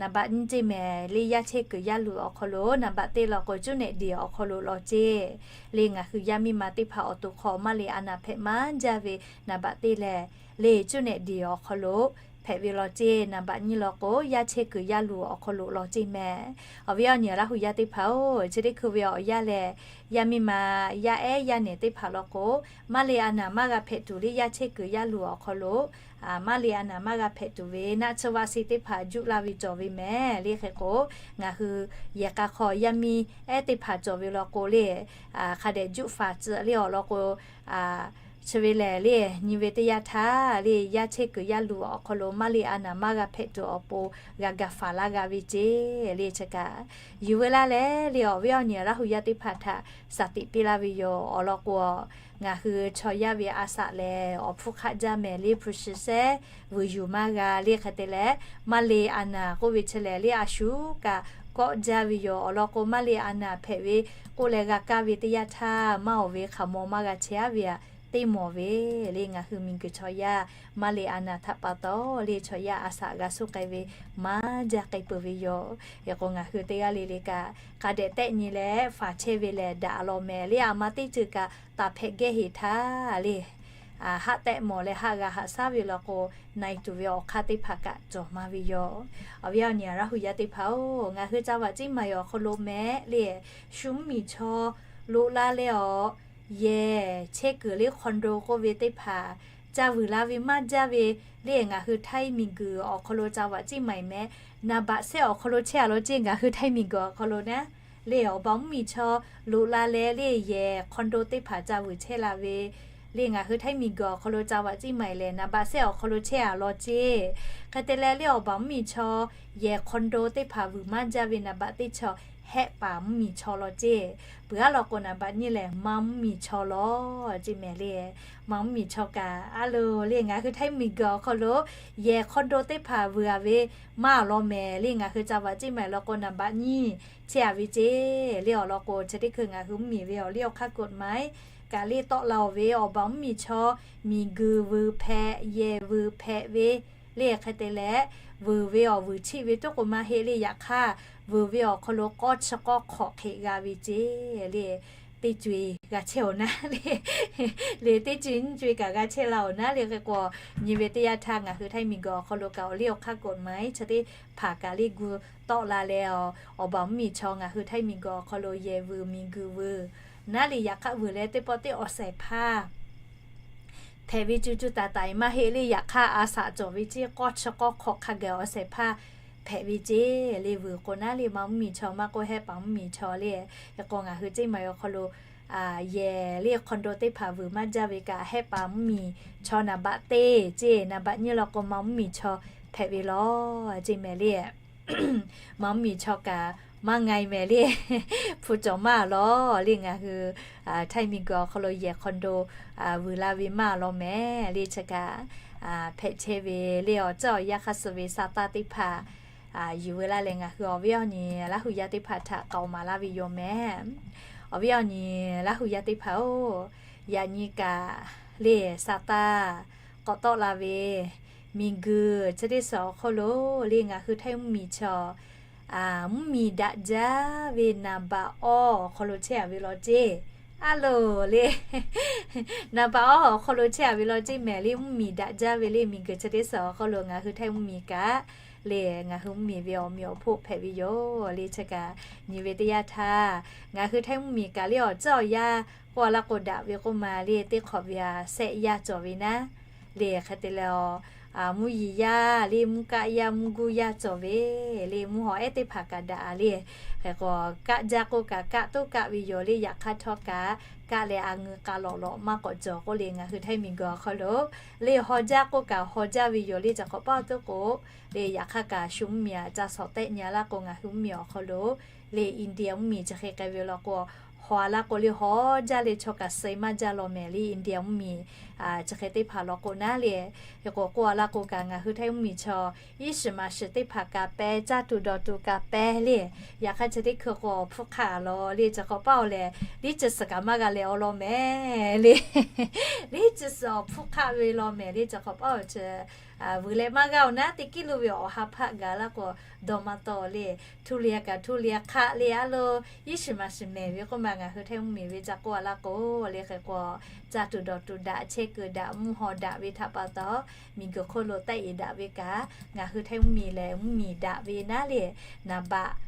naˍ baꞈ nyiˇ ceˇ mehˍ le yaˇ chehˇ kuiˬ yaˇ luˬ awˬ hk'aw lo naˍ baꞈ teˇ law k'o cuˇ nehꞈ deˬ awˬ hk'aw lo law ceˇ. Le ngaˬ hui yaˇ miˇ ma teˇ hpaˍ awˬ to hk'aw maˇ le a naˍ hpehꞈ maˇ jaˇ ve naˍ baꞈ teˇ lehˬ, le cuˇ nehꞈ deˬ awˬ hk'aw lo hpehꞈ ve law ceˇ. Naˍ baꞈ nyiˇ law k'o yaˇ chehˇ kuiˬ yaˇ luˬ awˬ hk'aw lo law ceˇ mehˍ. Awˬ viˉ awˬ nyi Laˇ hu yaˇ teˇ hpaˍ-oˬ, chi teˇ hkui ve awˬ yanˇ lehˬ, yaˇ miˇ ma yaˇ ehˉ yaˇ nehˬ teˇ hpaˍ law k'o maˇ le a naˍ maˇ g'a hpehꞈ tuˬ le yaˇ chehˇ kuiˬ yaˇ luˬ awˬ hk'aw lo maˇ le a naˍ maˇ g'a hpehꞈ tuˬ ve naˆ tsuhˇ vaˆ seˇ teˇ hpaˍ juˆ laˇ ve cawˬ ve mehˍ le. Hk'e k'o ngaˬ hui yehˬ k'a hk'aw yaˇ miˇ ehˉ teˇ hpaˍ cawˬ ve law k'o le hk'a dehꞈ juˆ faˍ tcuh le awˬ lawn k'o, chi ve lehˬ le nyi ve teˇ yanˇ htaˇ le yaˇ chehˇ kuiˬ yaˇ luˬ awˬ hk'aw lo maˇ le a naˍ maˇ g'a hpehꞈ tuˬ awˬ pon g'a gaˬ faˍ laˇ g'a ve ceˇ le. Chi kaꞈ yuˬ veu laˇ leh le awˬ viˉ awˬ nyi Laˇ hu yaˇ teˇ hpaˍ htaꞈ shaˍ tiꞈ piˇ laˇ ve yoˬ. Awˬ lawn k'o ngaˬ hui chaw yaˇ ve a shaꞈ lehˬ awˬ hpfuhˇ hk'aˆ jaˇ mehˍ le hpu shi sehˉ vuiˬ yuˬ maˇ g'a le. Hk'e te leh maˇ le a naˍ k'oˆ ve chi lehˬ le a shu kaꞈ kawˆ jaˇ ve yoˬ. Awˬ lawn k'o maˇ le a naˍ hpehꞈ ve k'oˆ leh g'a kaˇ ve teˇ yanˇ htaˇ maˇ awˬ ve hk'aˬ maw maˇ g'a chehˇ-a ve aꞈ teˇ mawˬ ve le. Ngaˬ hui miˬguiˬ chaw yaˇ maˇ le a naˬ htaꞈ pa taw le, chaw yaˇ a shaꞈ g'a suh k'ai ve maˇ jaˇ k'ai peuˬ ve yoˬ. Hk'e k'o, ngaˬ hui teˇ g'aˇ le le kaꞈ hk'a dehꞈ tehˆ nyi leh faˍ chehˇ ve lehˬ daꞈ law mehˍ le. A ma teˇ ceuˬ kaꞈ taˍ hpehꞈ gehˇ heˍ htaˇ le, haˆ tehˆ mawˬ leh haˆ g'a haꞈ shaˉ ve law k'o, na e tuˬ ve awˬ hk'aˇ teˇ hpaˍ kaꞈ cawˬ maˇ ve yoˬ. Awˬ viˉ awˬ nyi Laˇ hu yaˇ teˇ hpaˍ-oˬ, ngaˬ hui ca vaꞈ ciˉ ma yoˬ awˬ hk'aw lo mehˍ le, shu mvuhˇmiˬ chaw loꞈ la leh awˬ yehˬ chehˇ kuiˬ le condo k'oˆ ve teˇ hpaˍ ca vuiˬ la ve maˇ jaˇ ve le. Ngaˬ hui Htaiˇ miˬguiˬ awˬ hk'aw lo ca vaꞈ ciˉ ma e mehˍ, naˍ baꞈ sehˆ awˬ hk'aw lo chehˇ a law ceˇ. Ngaˬ hui Htaiˇ miˬguiˬ awˬ hk'aw lo naˉ le, awˬ baˬ mvuhˇmiˬ chaw loꞈ la leh le, yehˬ condo teˇ hpaˍ ca vuiˬ chehˇ la ve le. Ngaˬ hui Htaiˇ miˬguiˬ awˬ hk'aw lo ca vaꞈ ciˉ ma e lehˬ, naˍ baꞈ sehˆ awˬ hk'aw lo chehˇ a law ceˇ. Hk'e te leh le, awˬ baˬ mvuhˇmiˬ chaw yehˬ condo teˇ hpaˍ vuiˬ maˇ jaˇ ve naˍ baꞈ teˇ chaw hehˆ paˍ mvuhˇmiˬ chaw law ceˇ. Peuˬ aˉ law k'o, naˍ baꞈ nyiˇ lehˬ maˇ mvuhˇmiˬ chaw law ceˇ mehˍ le. Maˇ mvuhˇmiˬ chaw kaꞈ a loˬ le, ngaˬ hui Htaiˇ miˬguiˬ awˬ hk'aw lo yehˬ condo teˇ hpaˍ vuiˬ a ve maˇ a law mehˍ le. Ngaˬ hui ca vaꞈ ciˉ ma e law k'o, naˍ baꞈ nyiˇ chehˇ a ve ceˇ le. Awˬ lawn k'o, chi teˇ hkui ngaˬ hui mvuhˇmiˬ ve awˬ liˇ awˬ hk'aˇ กฎหมาย kaꞈ le tawˆ la oˬ ve, awˬ baˬ mvuhˇmiˬ chaw miˬguiˬ vuiˬ hpehꞈ, yehˬ vuiˬ hpehꞈ ve le. Hk'e te leh, vuiˬ ve awˬ vuiˬ chiˆ ve toˉ k'o maˇ heˆ le. Yaꞈ hk'aˇ, vuiˬ ve awˬ hk'aw lo k'awˇ chi k'awˇ hk'awꞈ hk'e g'a ve ceˇ le. Teˇ co-e g'a chehˇ oˬ naˉ le, le teˇ co-e nyiˇ co-e kaꞈ g'a chehˇ la oˬ naˉ le. Hk'e k'o, nyi ve teˇ yanˇ htaˇ ngaˬ hui Htaiˇ miˬguiˬ awˬ hk'aw lo kaꞈ awˬ liˇ awˬ hk'aˇ กฎหมาย chi teˇ hpaˍ kaꞈ le gu tawˆ la leh, awˬ baˬ mvuhˇmiˬ chaw ngaˬ hui Htaiˇ miˬguiˬ awˬ hk'aw lo yehˬ vuiˬ miˬguiˬ vuiˬ naˉ le. Yaꞈ hk'aˇ, vuiˬ leh teˇ pawˆ teˇ awˬ shehˍ hpaˇ hpehꞈ ve co co taiˍ taiˍ maˇ heˆ le. Yaꞈ hk'aˇ, a shaꞈ cawˬ ve ceˇ, k'awˇ chi k'awˇ hk'awꞈ hk'a gaˬ awˬ shehˍ hpaˇ hpehꞈ ve ceˇ le. Vuiˬ k'o naˉ le, maˇ mvuhˇmiˬ chaw maˇ k'oˆ, hehˆ paˍ mvuhˇmiˬ chaw le. Hk'e k'o, ngaˬ hui ciˉ ma e awˬ hk'aw lo yehˬ le condo teˇ hpaˍ vuiˬ maˇ jaˇ ve kaꞈ, hehˆ paˍ mvuhˇmiˬ chaw naˍ baꞈ teˇ ceˇ, naˍ baꞈ nyiˇ law k'o, maˇ mvuhˇmiˬ chaw hpehꞈ ve law ceˇ mehˍ le. Maˇ mvuhˇmiˬ chaw kaꞈ maˇ nga e mehˍ le. Hpu cawˬ maˇ a law le. Ngaˬ hui Htaiˇ miˬguiˬ awˬ hk'aw lo yehˬ condo vuiˬ la ve maˇ a law mehˍ le. Chi kaꞈ hpehꞈ chehˇ ve le. Awˬ ceuˬ awˬ yanˇ hk'aˇ suh ve sa taˇ teˇ hpaˍ yuˬ ve laˇ leh, ngaˬ hui awˬ viˉ awˬ nyi Laˇ hu yaˇ teˇ hpaˍ htaꞈ k'aoˍ maˍ laˇ ve yoˬ mehˍ. Awˬ viˉ awˬ nyi Laˇ hu yaˇ teˇ hpaˍ-oˬ, yaꞈ nyi kaꞈ le, sa taˇ k'awꞈ tawˆ la ve miˬguiˬ chi teˇ suhˍ awˬ hk'aw lo le, ngaˬ hui Htaiˇ mvuhˇmiˬ chaw mvuhˇmiˬ daꞈ jaˇ ve naˍ baꞈ awˇ awˬ hk'aw lo chehˇ a ve law ceˇ. A loˬ le, naˍ baꞈ awˇ awˬ hk'aw lo chehˇ a ve law ceˇ mehˍ le. Mvuhˇmiˬ daꞈ jaˇ ve le, miˬguiˬ chi teˇ suhˍ awˬ hk'aw lo ngaˬ hui Htaiˇ mvuhˇmiˬ kaꞈ le, ngaˬ hui mvuhˇmiˬ ve awˬ meꞈ awˬ hponˇ hpehꞈ ve yoˬ le. Chi kaꞈ nyi ve teˇ yanˇ htaˇ, ngaˬ hui Htaiˇ mvuhˇmiˬ kaꞈ le awˬ ceuˬ awˬ yanˇ k'oˆ a laˇ k'o, daꞈ ve k'oˆ ma le, teˇ hk'awꞈ ve a shehˆ yaˇ cawˬ ve naˉ le. Hk'e te leh, mvuhˇ yiˍ yaˇ le, mvuhˇ kaˆ yaˇ, mvuhˇ guˇ yaˇ cawˬ ve le. Mvuhˇ haw ehˉ teˇ hpaˍ kaꞈ daꞈ a le. Hk'e k'o, kaˆ jaˇ k'oˆ kaꞈ kaˆ toˉ kaˆ ve yoˬ le. Yaꞈ hk'aˇ htawˇ kaꞈ kaˆ leh a ngeu k'a lawꞈ lawꞈ maˇ k'awꞈ cawˬ k'oˆ le, ngaˬ hui Htaiˇ miˬguiˬ awˬ hk'aw lo le, haw jaˇ k'oˆ kaꞈ haw jaˇ ve yoˬ le. Caˬ hk'awꞈ paˇ awˬ toˉ k'o le, yaꞈ hk'aˇ kaꞈ shu mvuhˇmiˬ a ca shawˍ tehˆ nyi a laˇ k'o, ngaˬ hui mvuhˇmiˬ awˬ hk'aw lo le, India mvuhˇmiˬ chi hk'e k'ai ve law k'o, haw a laˇ k'o le, haw jaˇ leh chaw kaꞈ suh maˇ jaˇ law mehˍ le. India mvuhˇmiˬ chi hk'e teˇ hpaˍ law k'o naˉ le. Hk'e k'o, k'oˆ a laˇ k'o kaꞈ, ngaˬ hui Htaiˇ mvuhˇmiˬ chaw iˉ shiˍ maˍ shiˍ teˇ hpaˍ kaꞈ pehˇ, caˇ tuˬ dawˬ tuˬ kaꞈ pehˇ le. Yaꞈ hk'aˇ chi teˇ hkui k'o, awˬ hpfuhˇ hk'aˆ a law le. Caˬ hk'awꞈ paˇ awˬ lehˬ, liˇ chi suhˍ kaꞈ maˇ g'a leh awˬ law mehˍ le. Liˇ chi suhˍ awˬ hpfuhˇ hk'aˆ ve law mehˍ le. Caˬ hk'awꞈ paˇ awˬ chi vuiˬ leh maˇ g'a oˬ naˉ, teˇ kiˉ lo ve awˬ ha hpaˆ gaˬ laˇ k'o, dawˇ maˇ tawˆ le. Htuˇ le kaꞈ htuˇ le hk'aˆ le, a lo iˉ shiˍ maˍ shiˍ mehˍ ve k'oˆ ma, ngaˬ hui Htaiˇ mvuhˇmiˬ ve ca k'oˆ a laˇ k'o le. Hk'e k'o, caˇ tuˬ dawˬ tuˬ daꞈ, chehˇ kuiˬ daꞈ, mvuhˇ haw daꞈ ve htaꞈ pa taw, miˬguiˬ hk'oˆ lo tehˆ e daꞈ ve kaꞈ, ngaˬ hui Htaiˇ mvuhˇmiˬ lehˬ mvuhˇmiˬ daꞈ ve naˉ le, naˍ baꞈ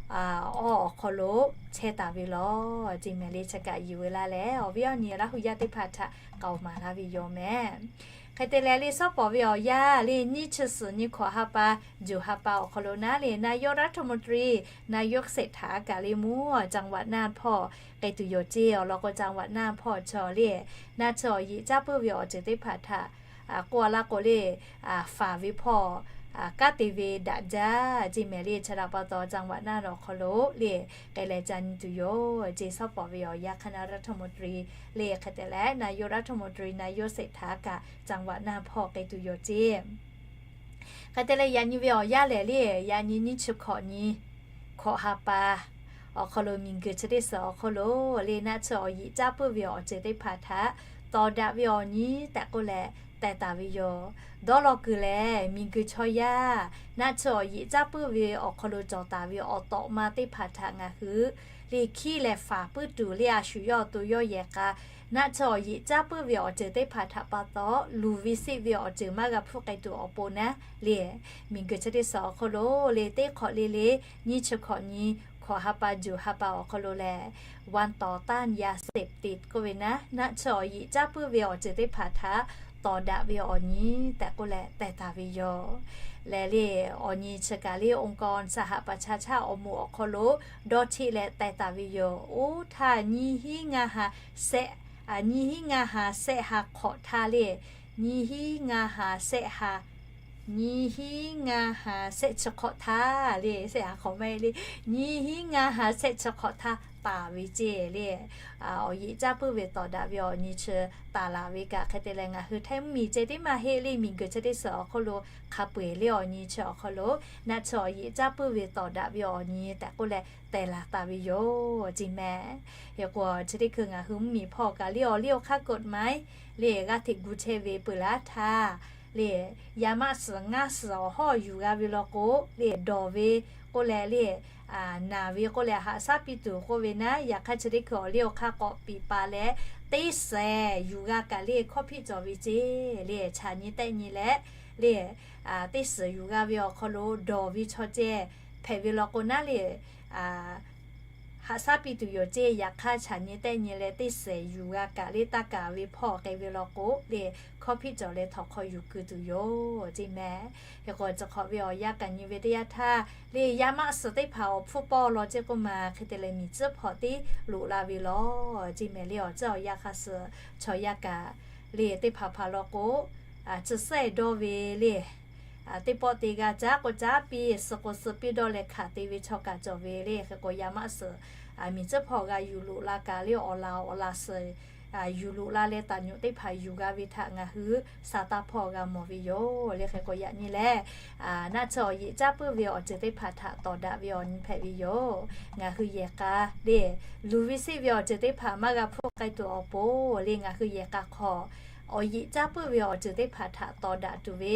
awˇ awˬ hk'aw lo chehˇ taˍ ve law ceˇ mehˍ le. Chi kaꞈ yuˬ ve laˇ leh, awˬ viˉ awˬ nyi Laˇ hu yaˇ teˇ hpaˍ htaꞈ k'aoˍ maˍ laˇ ve yoˬ mehˍ. Hk'e te leh le, shawˉ pawˍ ve awˬ yanˇ le, nyiˇ chi suhˍ nyi hkawꞈ ha pa, juˬ ha pa awˬ hk'aw lo naˉ le, นายกรัฐมนตรี นายกเศรษฐา kaꞈ le mvuhˇ จังหวัดน่าน hpawˇ k'ai tuˬ yoˬ ceˇ. Awˬ lawn k'o, จังหวัดน่าน hpawˇ chaw le, naˆ chi awˬ yiꞈ caˇ puiˉ ve awˬ ceuˬ teˇ hpaˍ htaꞈ k'oˆ a laˇ k'o le, faˍ ve hpawˇ kanˉ te ve daꞈ jaˇ ceˇ mehˍ le. Chi htaꞈ pa taw, จังหวัดน่าน awˬ hk'aw lo le, k'ai leh ca nyi tuˬ yoˬ ceˇ. Shawˉ pawˍ ve awˬ yanˇ คณะรัฐมนตรี le, hk'e te leh นายกรัฐมนตรี นายกเศรษฐา kaꞈ จังหวัดน่าน hpawˇ k'ai tuˬ yoˬ ceˇ. Hk'e te leh, yaꞈ nyi ve awˬ yanˇ lehˬ le, yaꞈ nyi nyiˇ chi hkawꞈ nyi hkawꞈ ha pa awˬ hk'aw lo, miˬguiˬ chi teˇ suhˍ awˬ hk'aw lo le, naˆ chi awˬ yiꞈ caˇ puiˉ ve awˬ ceuˬ teˇ hpaˍ htaꞈ tawˍ daꞈ ve awˬ nyi tehꞈ k'oˆ leh teh taˍ ve yoˬ. Dawˇ law kuiˬ lehˬ, miˬguiˬ chaw yaˇ naˆ tsuhˇ awˬ yeꞈ caˉ puiˉ ve awˬ hk'aw lo cawˬ taˍ ve awˬ tawꞈ ma teˇ hpaˍ htaꞈ ngaˬ hui le hkiˉ leh faˍ puiˉ tuˬ le a shu yawˇ awˬ to yawˇ yehˬ k'a naˆ tsuhˇ awˬ yeꞈ caˉ puiˉ ve awˬ ceuˬ teˇ hpaˍ htaꞈ pa taw, luˬ ve seˆ ve awˬ ceuˬ maˇ g'a hpfuhˆ k'ai tuˬ awˬ pon naˉ le, miˬguiˬ chi teˇ suhˍ awˬ hk'aw lo le teˇ hk'awꞈ le le nyiˇ chi hkawꞈ nyi hkawꞈ ha pa juˬ ha pa awˬ hk'aw lo lehˬ, วันต่อต้านยาเสพติด k'oˆ ve naˉ, naˆ tsuhˇ awˬ yeꞈ caˉ puiˉ ve awˬ ceuˬ teˇ hpaˍ htaꞈ tawˍ daꞈ ve awˬ nyi tehꞈ k'oˆ leh teh taˍ ve yoˬ. Lehˬ le, awˬ nyi chi kaꞈ le องค์กรสหประชาชาติ awˬ moˍ awˬ hk'aw lo dawˇ cheˆ leh teh taˍ ve yoˬ. Oˇ htaˇ nyiˇ hinˉ ngaˇ ha sehˆ, nyiˇ hinˉ ngaˇ ha sehˆ ha hk'awꞈ htaˇ le, nyiˇ hinˉ ngaˇ ha sehˆ ha nyiˇ hinˉ ngaˇ ha sehˆ chi hk'awꞈ htaˇ le, sehˆ ha hk'awꞈ maˇ heˆ le, nyiˇ hinˉ ngaˇ ha sehˆ chi hk'awꞈ htaˇ taˍ ve ceˇ le. Awˬ yeꞈ caˉ puiˉ ve tawˍ daꞈ ve awˬ nyi chi taˍ laˬ ve kaꞈ hk'e te leh, ngaˬ hui htaiˇ mvuhˇmiˬ ceh tiˉ maˇ heˆ le, miˬguiˬ chi teˇ suhˍ awˬ hk'aw lo hk'a peu-eˬ le awˬ nyi chi awˬ hk'aw lo naˆ tsuhˇ awˬ yeꞈ caˉ puiˉ ve tawˍ daꞈ ve awˬ nyi tehꞈ k'oˆ leh teh laˬ taˍ ve yoˬ ceˇ mehˍ. Hk'e k'o chi teˇ hkui ngaˬ hui mvuhˇmiˬ hpawˇ kaꞈ le awˬ liˇ awˬ hk'aˇ กฎหมาย le g'aˇ hteꞈ gu chehˇ ve peuˬ laˇ htaˇ le, yaˇ maˆ suhˍ ngaˇ suhˍ awˬ hawˉ yuˬ g'a ve law k'o le, dawˬ ve k'oˆ leh le, naˬ ve k'oˆ leh haꞈ shaˉ piˇ tuˬ k'oˆ ve naˉ, yaꞈ hk'aˇ chi teˇ hkui awˬ liˇ awˬ hk'aˇ k'awꞈ piˍ pa leh, teˇ suhˍ yuˬ g'a kaꞈ le hkawˇ hpiˆ cawˬ ve ceˇ le, chaꞈ nyi tehˆ nyi leh le, teˇ suhˍ yuˬ g'a ve awˬ hk'aw lo dawˬ ve chaw ceh hpehꞈ ve law k'o naˉ le, haꞈ shaˉ piˇ tuˬ yoˬ ceˇ. Yaꞈ hk'aˇ chaꞈ nyi tehˆ nyi leh teˇ suhˍ yuˬ g'a kaꞈ le taˇ kaˍ ve hpawˇ k'ai ve law k'o le, hkawˇ hpiˆ cawˬ leh htawnˍ hk'aw yuˬ keu tuˬ yoˬ ceˇ mehˍ. Hk'e k'o chi hk'awꞈ ve awˬ yanˇ kaꞈ nyi ve teˇ yanˇ htaˇ le, yaˇ maˆ suhˍ teˇ hpaˍ awˬ hpfuhˇ pawˇ law ceˇ k'oˆ ma hk'e te leh miˬ tcuhˉ hpawꞈ teˇ loꞈ la ve law ceˇ mehˍ le. Awˬ tcuhˉ awˬ yanˇ hk'a suhˍ chaw yaˇ kaꞈ le teˇ hpaˍ hpaˍ law k'o, chi suhˉ dawˇ ve le, teˇ pawˆ te g'a caˉ k'o caˉ piˇ, suh k'o suh piˇ dawˇ leh hkanˍ te ve chaw kaꞈ cawˬ ve le. Hk'e k'o yaˇ maˆ suhˍ miˬ tcuhˉ hpawˇ g'a yuˬ loꞈ la kaꞈ le awˬ laˬ awˬ laˬ suhˍ yuˬ loꞈ la leh taˍ nyoꞈ teˇ hpaˍ yuˬ g'a ve htaꞈ ngaˬ hui sa taˇ hpawˇ g'a mawˬ ve yoˬ le. Hk'e k'o yaꞈ nyi lehˬ, naˆ tsuhˇ awˬ yeꞈ caˉ puiˉ ve awˬ ceuˬ teˇ hpaˍ htaꞈ tawˍ daꞈ ve awˬ nyi hpehꞈ ve yoˬ. Ngaˬ hui yehˬ k'a le, luˬ ve seˆ ve awˬ ceuˬ teˇ hpaˍ maˇ g'a hpfuhˆ k'ai tuˬ awˬ pon le, ngaˬ hui yehˬ k'a hk'aw awˬ yeꞈ caˉ puiˉ ve awˬ ceuˬ teˇ hpaˍ htaꞈ tawˍ daꞈ tuˬ ve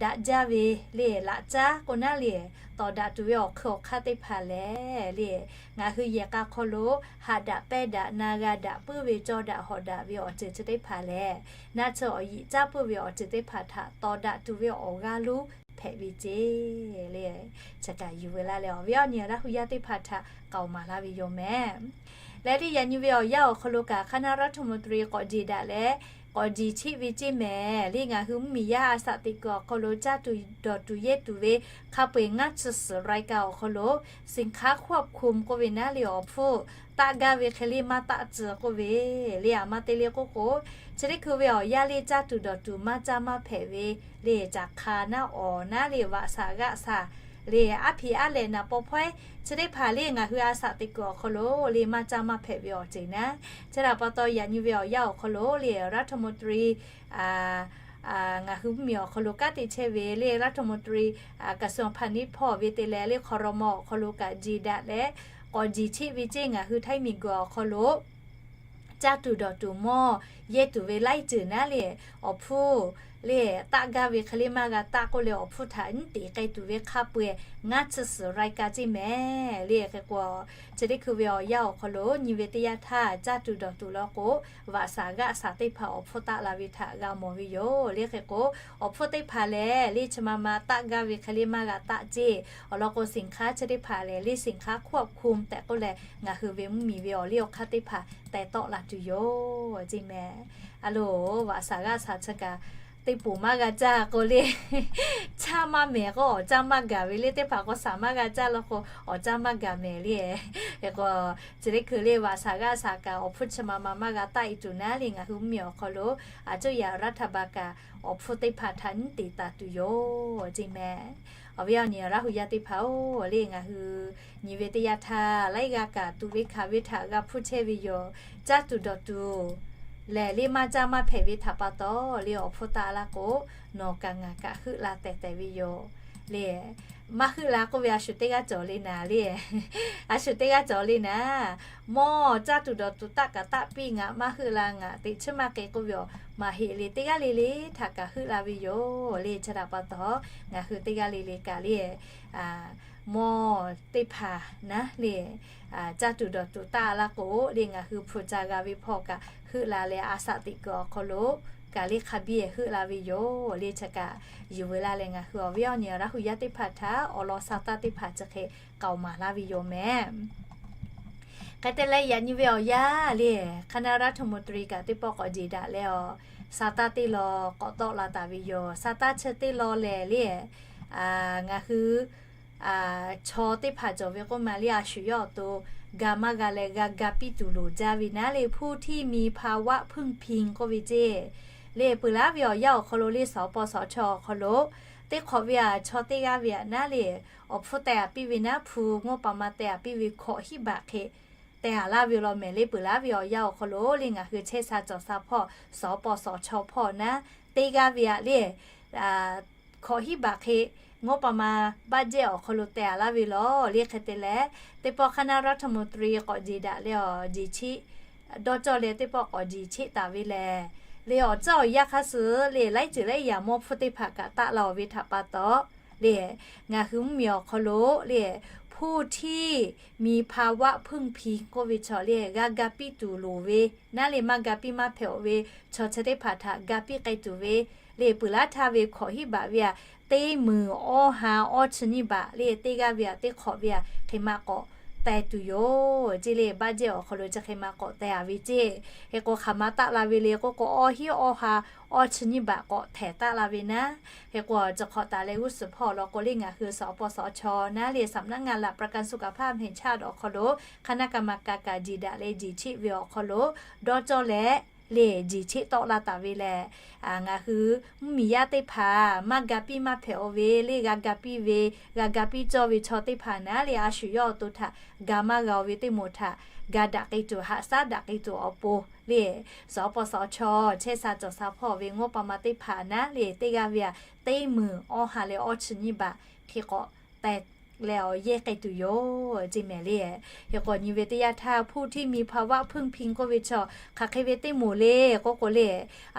daꞈ jaˇ ve le, laꞈ caˉ k'o naˉ le, tawˍ daꞈ tuˬ ve awˬ hkui awˬ hk'aˇ teˇ hpaˍ lehˬ le, ngaˬ hui yehˬ k'a hk'aw lo haꞈ daꞈ pehnˇ daꞈ na g'a daꞈ puiˉ ve cawˇ daꞈ hawꞈ daꞈ ve awˬ ceuˬ chi teˇ hpaˍ lehˬ, naˆ tsuhˇ awˬ yeꞈ caˉ puiˉ ve awˬ ceuˬ teˇ hpaˍ htaꞈ tawˍ daꞈ tuˬ ve awˬ g'aˇ lonˉ hpehꞈ ve ceˇ le. Chi kaꞈ yuˬ ve laˇ leh awˬ viˉ awˬ nyi Laˇ hu yaˇ teˇ hpaˍ htaꞈ k'aoˍ maˍ laˇ ve yoˬ mehˍ. Leh teˇ yaꞈ nyi ve awˬ yanˇ awˬ hk'aw lo kaꞈ คณะรัฐมนตรี k'awꞈ jeˬ daꞈ leh k'awꞈ jeˬ cheˆ ve ceˇ mehˍ le. Ngaˬ hui mvuhˇmiˬ yaˇ a shaꞈ teꞈ kuiˬ awˬ hk'aw lo caˇ tuˬ dawˬ tuˬ yehˇ tuˬ ve hk'a peu-eˬ ngaˇ chi suhˍ รายการ awˬ hk'aw lo สินค้าควบคุม k'oˆ ve naˉ le awˬ hpfuhˇ taˆ gaˇ ve hk'e le maˇ taˆ tcuh k'oˆ ve le, a ma te le k'oˆ k'o, chi teˇ hkui ve awˬ yanˇ le caˇ tuˬ dawˬ tuˬ maˇ caˇ maˇ hpehꞈ ve le, caˬ hk'a naˉ awˬ naˉ le vaꞈ shaˍ g'aˆ shaˍ le aˉ hpiꞈ aˉ lehꞈ naˍ paw hpawehˇ chi teˇ hpaˍ le ngaˬ hui a shaꞈ teꞈ kuiˬ awˬ hk'aw lo le maˇ caˇ maˇ hpehꞈ ve awˬ ceuˬ naˉ. Chi htaꞈ pa taw yaꞈ nyi ve awˬ yanˇ awˬ hk'aw lo le รัฐมนตรี ngaˬ hui mvuhˇmiˬ awˬ hk'aw lo kanˉ te chehˇ ve le รัฐมนตรี กระทรวงพาณิชย์ hpawˇ ve te leh le ครม. awˬ hk'aw lo kaꞈ jeˬ daꞈ leh k'awꞈ jeˬ cheˆ ve ceˇ. Ngaˬ hui Htaiˇ miˬguiˬ awˬ hk'aw lo caˇ tuˬ dawˬ tuˬ mawˇ yehˇ tuˬ ve laiˉ ceuˬ naˉ le awˬ hpfuhˇ le taˆ gaˇ ve hk'e le maˇ g'a taˆ k'oˆ leh awˬ hpfuhˇ htaꞈ nyiˉ teꞈ k'ai tuˬ ve hk'a peu-eˬ ngaˇ chi suhˍ รายการ ceˇ mehˍ le. Hk'e k'o, chi teˇ hkui ve awˬ yanˇ awˬ hk'aw lo nyi ve teˇ yanˇ htaˇ caˇ tuˬ dawˬ tuˬ law k'o, vaꞈ shaˍ g'aˆ shaˍ teˇ hpaˍ awˬ hpfuhˇ taˆ la ve htaꞈ g'a mawˬ ve yoˬ le. Hk'e k'o, awˬ hpfuhˇ teˇ hpaˍ lehˬ le chi ma ma taˆ gaˇ ve hk'e le maˇ g'a taˆ ceˇ. Awˬ lawn k'o, สินค้า chi teˇ hpaˍ lehˬ le สินค้าควบคุม tehꞈ k'oˆ leh ngaˬ hui ve mvuhˇmiˬ ve awˬ liˇ awˬ hk'aˇ teˇ hpaˍ teh tawˆ la tuˬ yoˬ ceˇ mehˍ. A loˬ, vaꞈ shaˍ g'aˆ shaˍ chi kaꞈ teˇ poˬ maˇ g'a caˇ k'o le, caˇ maˇ mehˍ k'o awˬ caˇ maˇ gaˬ ve le. Teˇ hpaˍ k'o shaˍ maˇ g'a caˇ law k'o awˬ caˇ maˇ gaˬ mehˍ le. Hk'e k'o, chi teˇ hkui le vaꞈ shaˍ g'aˆ shaˍ kaꞈ awˬ hpfuhˇ chi ma ma maˇ g'a taˆ e tuˬ naˉ le ngaˬ hui mvuhˇmiˬ awˬ hk'aw lo a coˇ yaꞈ รัฐบาล kaꞈ awˬ hpfuhˇ teˇ hpaˍ htaꞈ nyiˉ teꞈ taˍ tuˬ yoˬ ceˇ mehˍ. Awˬ viˉ awˬ nyi Laˇ hu yaˇ teˇ hpaˍ-oˬ, le ngaˬ hui nyi ve teˇ yanˇ htaˇ laiˉ g'aˇ kaꞈ tuꞈ ve hkanˍ ve htaꞈ g'a hpfuhˇ chehˇ ve yoˬ. Caˇ tuˬ dawˬ tuˬ lehˬ le maˇ caˇ maˇ hpehꞈ ve htaꞈ pa taw le awˬ hpfuhˇ taˆ laˇ k'o, nawˬ kaꞈ ngaˬ kaꞈ heuˆ la tehˬ tehˬ ve yoˬ. le, maˇ heuˆ la k'oˆ ve a shu teˇ g'aˇ cawˬ le naˍ le. A shu teˇ g'aˇ cawˬ le naˍ. Mawˇ caˇ tuˬ dawˬ tuˬ taˆ kaꞈ taˆ piˇ ngaˬ maˇ heuˆ la ngaˬ teꞈ chiˉ maˇ k'e k'oˆ ve awˬ maˬ heꞈ le teˇ g'aˇ le le htaꞈ kaꞈ heuˆ la ve yoˬ le. Chi htaꞈ pa taw ngaˬ hui teˇ g'aˇ le le kaꞈ le, mawˇ teˇ hpaˍ naˉ le, caˇ tuˬ dawˬ tuˬ taˆ laˇ k'o le ngaˬ hui hpu ca g'a ve hpawˇ kaꞈ heuˆ la leh a shaꞈ teꞈ kuiˬ awˬ hk'aw lo kaꞈ le hk'a biˇ heuˆ la ve yoˬ le. Chi kaꞈ yuˬ veu laˇ leh ngaˬ hui awˬ viˉ awˬ nyi Laˇ huˍ yaˇ teˇ hpaˍ htaꞈ awˬ lawn sa taˇ teˇ hpaˍ chi hk'e k'aoˍ maˍ laˇ ve yoˬ mehˍ. Hk'e te leh yaꞈ nyi ve awˬ yanˇ le, คณะรัฐมนตรี kaꞈ teˇ pawˆ k'awꞈ jeˬ daꞈ leh awˬ sa taˇ teˇ law k'awꞈ tawˆ la taˍ ve yoˬ. Sa taˇ chi teˇ law lehˬ le, ngaˬ hui chaw teˇ hpaˍ cawˬ ve k'oˆ ma le a shu yawˇ awˬ to ga maˇ g'a leh g'a ga piˇ tuˬ loˍ jaˇ ve naˉ le, ผู้ที่มีภาวะพึ่งพิง k'oˆ ve ceˇ. Le peuˬ laˇ ve awˬ yanˇ awˬ hk'aw lo le สปสช. awˬ hk'aw lo teˇ hk'awꞈ ve aꞈ chaw teˇ g'aˇ ve aꞈ naˉ le, awˬ hpfuhˇ teh aꞈ piˇ ve naˉ hpu งบประมาณ teh aꞈ piˇ ve hkawꞈ hiˉ baꞈ hk'e teh aꞈ laˇ ve law mehˍ le. Peuˬ laˇ ve awˬ yanˇ awˬ hk'aw lo le ngaˬ hui chehˇ sha cawˬ sha hpawˇ สปสช. hpawˇ naˉ teˇ g'aˇ ve aꞈ le hkawꞈ hiˉ baꞈ hk'e งบประมาณ budget awˬ hk'aw lo teh aꞈ laˇ ve law le. Hk'e te leh teˇ pawˆ คณะรัฐมนตรี k'awꞈ jeˬ daꞈ leh awˬ jeˬ cheˆ dawˇ cawˇ leh teˇ pawˆ k'awꞈ jeˬ cheˆ taˍ ve lehˬ, le awˬ tcuhˉ awˬ yanˇ hk'aˇ suh le laiˉ ceuˬ laiˉ yaꞈ mawˇ hpfuhˇ teˇ hpaˍ kaꞈ taˆ la-oˬ ve htaꞈ pa taw le ngaˬ hui mvuhˇmiˬ awˬ hk'aw lo le ผู้ที่มีภาวะพึ่งพิง k'oˆ ve chaw le g'a ga piˇ tuˬ loˍ ve naˉ le maˇ ga piˇ maˇ hpehꞈ-oˬ ve chaw chi teˇ hpaˍ htaꞈ ga piˇ k'ai tuˬ ve le peuˬ laˇ htaˇ ve hkawꞈ hiˉ baꞈ ve aꞈ teˇ meunˍ awˇ ha awˇ chi nyiˇ baꞈ le teˇ g'aˇ ve aꞈ teˇ hk'awꞈ ve aꞈ hk'e ma k'awꞈ teh tuˬ yoˬ ceˇ le. Budget awˬ hk'aw lo chi hk'e ma k'awꞈ teh-a ve ceˇ. Hk'e k'o hk'aˬ ma taˆ la ve le k'oˆ k'o awˇ hiˉ awˇ ha awˇ chi nyiˇ baꞈ k'awꞈ htehˍ taˆ la ve naˉ. Hk'e k'o awˬ ceuˬ hk'awꞈ taˍ leh g'uˇ suhˍ hpawˇ law k'o le ngaˬ hui สปสช. naˉ le สำนักงานหลักประกันสุขภาพแห่งชาติ awˬ hk'aw lo คณะกรรมการ kaꞈ jeˬ daꞈ leh jeˬ cheˆ ve awˬ hk'aw lo dawˇ cawˇ leh le jeˬ cheˆ tawˆ la taˍ ve lehˬ, ngaˬ hui mvuhˇmiˬ yaˇ teˇ hpaˍ maˇ ga piˇ maˇ hpehꞈ-oˬ ve le g'a ga piˇ ve, g'a ga piˇ cawˇ ve chaw teˇ hpaˍ naˉ le a shu yawˇ awˬ to htaꞈ ga maˇ g'a-oˬ ve teˇ moˍ htaꞈ ga daꞈ k'ai tuˬ haꞈ shaˉ daꞈ k'ai tuˬ awˬ pon le สปสช. chehˇ sha cawˬ sha hpawˇ ve งบประมาณ teˇ hpaˍ naˉ le teˇ g'aˇ ve aꞈ teˇ meunˍ awˇ ha leh awˇ chi nyiˇ baꞈ hk'e k'awꞈ teh leh awˬ yehˇ k'ai tuˬ yoˬ ceˇ mehˍ le. Hk'e k'o nyi ve teˇ yanˇ htaˇ ผู้ที่มีภาวะพึ่งพิง k'oˆ ve chaw hk'aˬ hk'e ve teˇ moˍ le k'oˆ k'o le,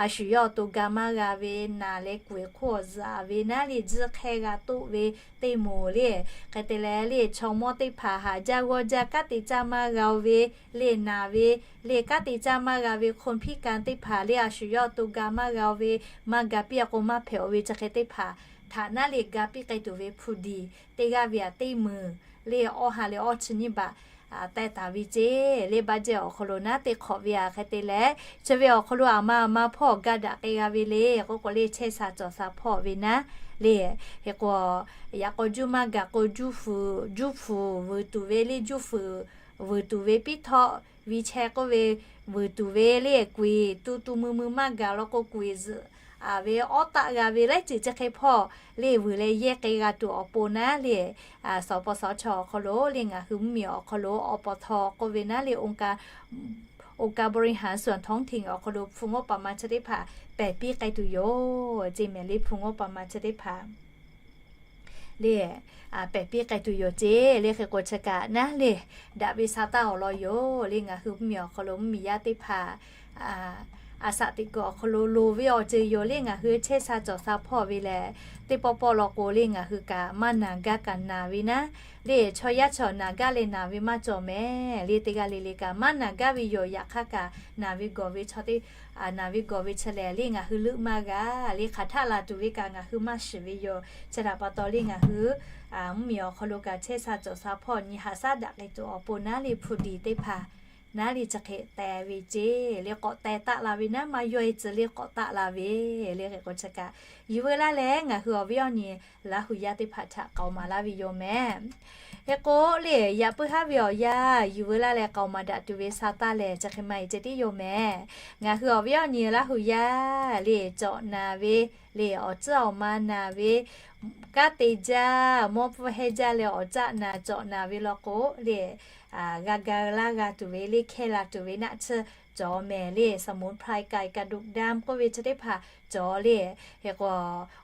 a shu yawˇ awˬ to ga maˇ g'a ve naˬ leh k'oꞈ-e hk'oˆ awˬ zuhꞈ-a ve naˉ le jiˇ hk'ehˇ g'a toˆ ve teˇ moˍ le. Hk'e te leh le chaw mawˇ teˇ hpaˍ haˍ jaˇ g'awˇ jaˇ kanˉ te caˇ maˇ g'a-oˬ ve le naˬ ve le kanˉ te caˇ maˇ g'a ve คนพิการ teˇ hpaˍ le a shu yawˇ awˬ to ga maˇ g'a-oˬ ve maˇ ga piˇ-a k'o maˇ hpehꞈ-oˬ ve chi hk'e teˇ hpaˍ htaꞈ naˉ le ga piˇ k'ai tuˬ ve hpu diˬ teˇ g'aˇ ve aꞈ teˇ meunˍ le awˇ ha leh awˇ chi nyiˇ baꞈ teh taˍ ve ceˇ le. Budget awˬ hk'aw lo naˉ teˇ hk'awꞈ ve aꞈ hk'e te leh chi ve awˬ hk'aw lo aˬ ma aˬ ma hpawˇ ga daꞈ k'ai g'a ve le k'oˆ k'o le chehˇ sha cawˬ sha hpawˇ ve naˉ le. Hk'e k'o yaꞈ k'aw juˇ maˇ gaˬ k'o juˇ fuiˍ juˇ fuiˍ vuiˬ tuˬ ve le juˇ fuiˍ vuiˬ tuˬ ve piˉ htawˆ viˇ chehˇ k'oˆ ve vuiˬ tuˬ ve le k'oꞈ-e tu tu mui mui maˇ gaˬ law k'o k'oꞈ-e zuhꞈ-a ve awˉ taˆ g'a ve laiˉ ceuˬ chi hk'e hpawˇ le vuiˬ leh yehˇ k'ai g'a tuˬ awˬ pon naˉ le สปสช. awˬ hk'aw lo le ngaˬ hui mvuhˇmiˬ awˬ hk'aw lo awˬ pa htaw k'oˆ ve naˉ le องค์การบริหารส่วนท้องถิ่น awˬ hk'aw lo hpu งบประมาณ chi teˇ hpaˍ pehˬ piˇ k'ai tuˬ yoˬ ceˇ mehˍ le. Hpu งบประมาณ chi teˇ hpaˍ le pehˬ piˇ k'ai tuˬ yoˬ ceˇ le. Hk'e k'o chi kaꞈ naˉ le daꞈ ve sa taˇ awˬ lawn yoˬ le. Ngaˬ hui mvuhˇmiˬ awˬ hk'aw lo mvuhˇmiˬ yaˇ teˇ hpaˍ a shaꞈ teꞈ kuiˬ awˬ hk'aw lo loˍ ve awˬ ceuˬ yoˬ le. Ngaˬ hui chehˇ sha cawˬ sha hpawˇ ve lehˬ teˇ pawˆ pawˆ law k'o le ngaˬ hui kaꞈ maˇ naˬ gaˇ kaꞈ naˬ ve naˉ le chaw yaˇ chaw naˬ gaˇ leh naˬ ve maˇ cawˬ mehˍ le. Teˇ g'aˇ le le kaꞈ maˇ naˬ gaˇ ve yoˬ. Yaꞈ hk'aˇ kaꞈ naˬ ve gawˬ ve chaw teˇ naˬ ve gawˬ ve chi lehˬ le ngaˬ hui leuˆ maˇ g'a le hk'aˬ htaˆ la tuˬ ve kaꞈ ngaˬ hui maˇ shiˍ ve yoˬ. Chi htaꞈ pa taw le ngaˬ hui mvuhˇmiˬ awˬ hk'aw lo kaꞈ chehˇ sha cawˬ sha hpawˇ nyi haꞈ shaˉ daꞈ k'ai tuˬ awˬ pon naˉ le hpu diˬ teˇ hpaˍ naˉ le chi hk'e teh ve ceˇ le k'awꞈ teh taˆ la ve naˉ maˇ yawˇ-e tcuh le k'awꞈ taˆ la ve le. Hk'e k'o chi kaꞈ yuˬ veu laˇ leh ngaˬ hui awˬ viˉ awˬ nyi Laˇhuˍ yaˇ teˇ hpaˍ htaꞈ k'aoˍ maˍ laˇ ve yoˬ mehˍ. Hk'e k'o le yaꞈ puiˉ haˉ ve awˬ yanˇ yuˬ veu laˇ leh k'aoˍ maˍ daꞈ tuˬ ve sa taˇ lehˬ chi hk'e maˇ heˆ ceh tiˉ yoˬ mehˍ. Ngaˬ hui awˬ viˉ awˬ nyi Laˇhuˍ yaˇ le cawꞈ naˍ ve le awˬ tcuhˉ awˬ ma naˍ ve kanˉ te jaˇ mawˇ pfuhˇ hehnˇ jaˇ leh awˬ caˆ naˍ cawꞈ naˍ ve law k'o le g'a ga laˇ g'a tuˬ ve le hkehˇ la tuˬ ve naˆ tsuhˇ cawˬ mehˍ le สมุนไพร ไก่กระดูกดำ k'oˆ ve chi teˇ hpaˍ cawˬ le. Hk'e k'o,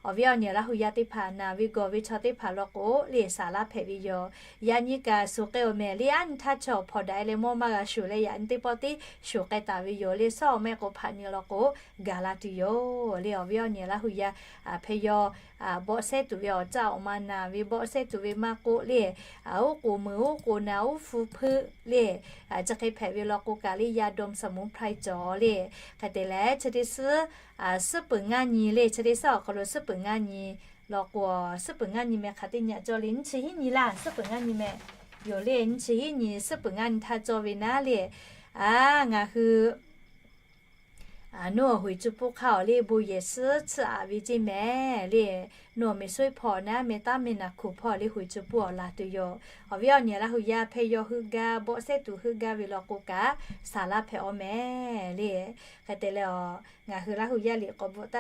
awˬ viˉ awˬ nyi Laˇ hu yaˇ teˇ hpaˍ naˬ ve gawˬ ve chaw teˇ hpaˍ law k'o le, saˍ laˇ hpehꞈ ve yoˬ. Yaꞈ nyi kaꞈ shuˍ k'ai-oˬ mehˍ le, aˉ nyi htaˇ chaw hpawnˬ daꞈ e leh mawˇ maˇ g'a shuˍ leh, yaꞈ nyi teˇ pawˆ tiˉ shuˍ k'ai taˍ ve yoˬ le. Sawˉ awˬ mehˆ k'o hpaꞈ nyi law k'o gaˬ la tuˬ yoˬ le. Awˬ viˉ awˬ nyi Laˇ hu yaˇ hpehꞈ yaw, bawˆ sehˉ tuˬ ve awˬ caˇ awˬ ma naˬ ve, bawˆ sehˉ tuˬ ve maˇ k'oˆ le, uˉ k'oˍ meuˍ, uˉ k'oˍ naˬ, uˉ hpu hpeuˆ le, chi hk'e hpehꞈ ve law k'o kaꞈ le, ยาดมสมุนไพร cawˬ le. Hk'e te leh chi teˇ suhˉ suhˉ peuˬ ngaˇ nyi le, chi teˇ suhˉ awˬ hk'aw lo suhˉ peuˬ ngaˇ nyi law k'o, suhˉ peuˬ ngaˇ nyi meh hk'aˬ teˇ nyi cawˬ le, nyiˇ chi hiˉ nyi laˇ, suhˉ peuˬ ngaˇ nyi meh yoˬ le. Nyiˇ chi hiˉ nyi suhˉ peuˬ ngaˇ nyi htaˇ cawˬ ve naˉ le. A, ngaˬ hui nawˬ hui cuˇ puˇ hk'aˇ awˬ le bon yehˬ suhˉ tsuhˇ aꞈ ve ceˇ mehˍ le. Nawˬ meh suhˉ hpaw naˉ meh taˉ meh naˬ hkuˬ hpaw le hui cuˇ puˇ awˬ laˬ tuˬ yoˬ. Awˬ viˉ awˬ nyi Laˇ hu yaˇ hpehꞈ yaw heuˆ gaˇ, bawˆ sehˉ tuˬ heuˆ gaˇ ve law k'o kaꞈ, saˍ laˇ hpehꞈ-aw mehˍ le. Hk'e te leh, ngaˬ hui Laˇ hu yaˇ liꞈ k'awꞈ bvuhꞈ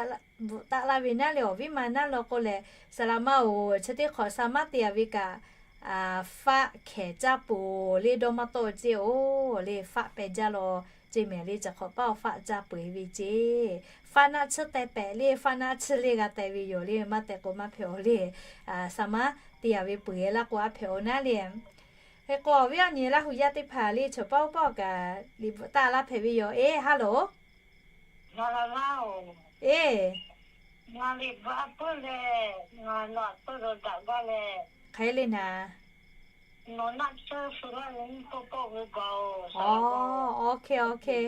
taˆ laˇ ve naˉ le, awˬ viˉ ma naˉ law k'o lehˬ, saˍ laꞈ ma-oˬ, chi teˇ hk'awꞈ saˍ maˇ te-a ve kaꞈ, faˆ hkehˍ caˇ peuˬ le, dawˇ maˇ tawˆ ceˇ-o le, faˆ peh jaˇ law ceˇ mehˍ le, chi hk'awꞈ paˇ-oˬ, faˆ caˇ peuˬ ve ceˇ. Faˆ naˆ tsuhˇ teh pehꞈ le, faˆ naˆ tsuhˇ le g'a teh ve yoˬ le, maˇ teh k'o maˇ hpehꞈ-aw le. Saˍ maˇ te-a ve peuˬ-e laˇ k'o a hpehꞈ-aw naˉ le. Hk'e k'o awˬ viˉ awˬ nyi Laˇ hu yaˇ teˇ hpaˍ le, chaw paˇ-oˬ paˇ-oˬ kaꞈ liꞈ bvuhꞈ taˆ laˇ hpehꞈ ve yoˬ. E, ha loˬ. E, hk'aˬ hk'e le naˍ. Awˬ, awˬ hk'e, awˬ hk'e.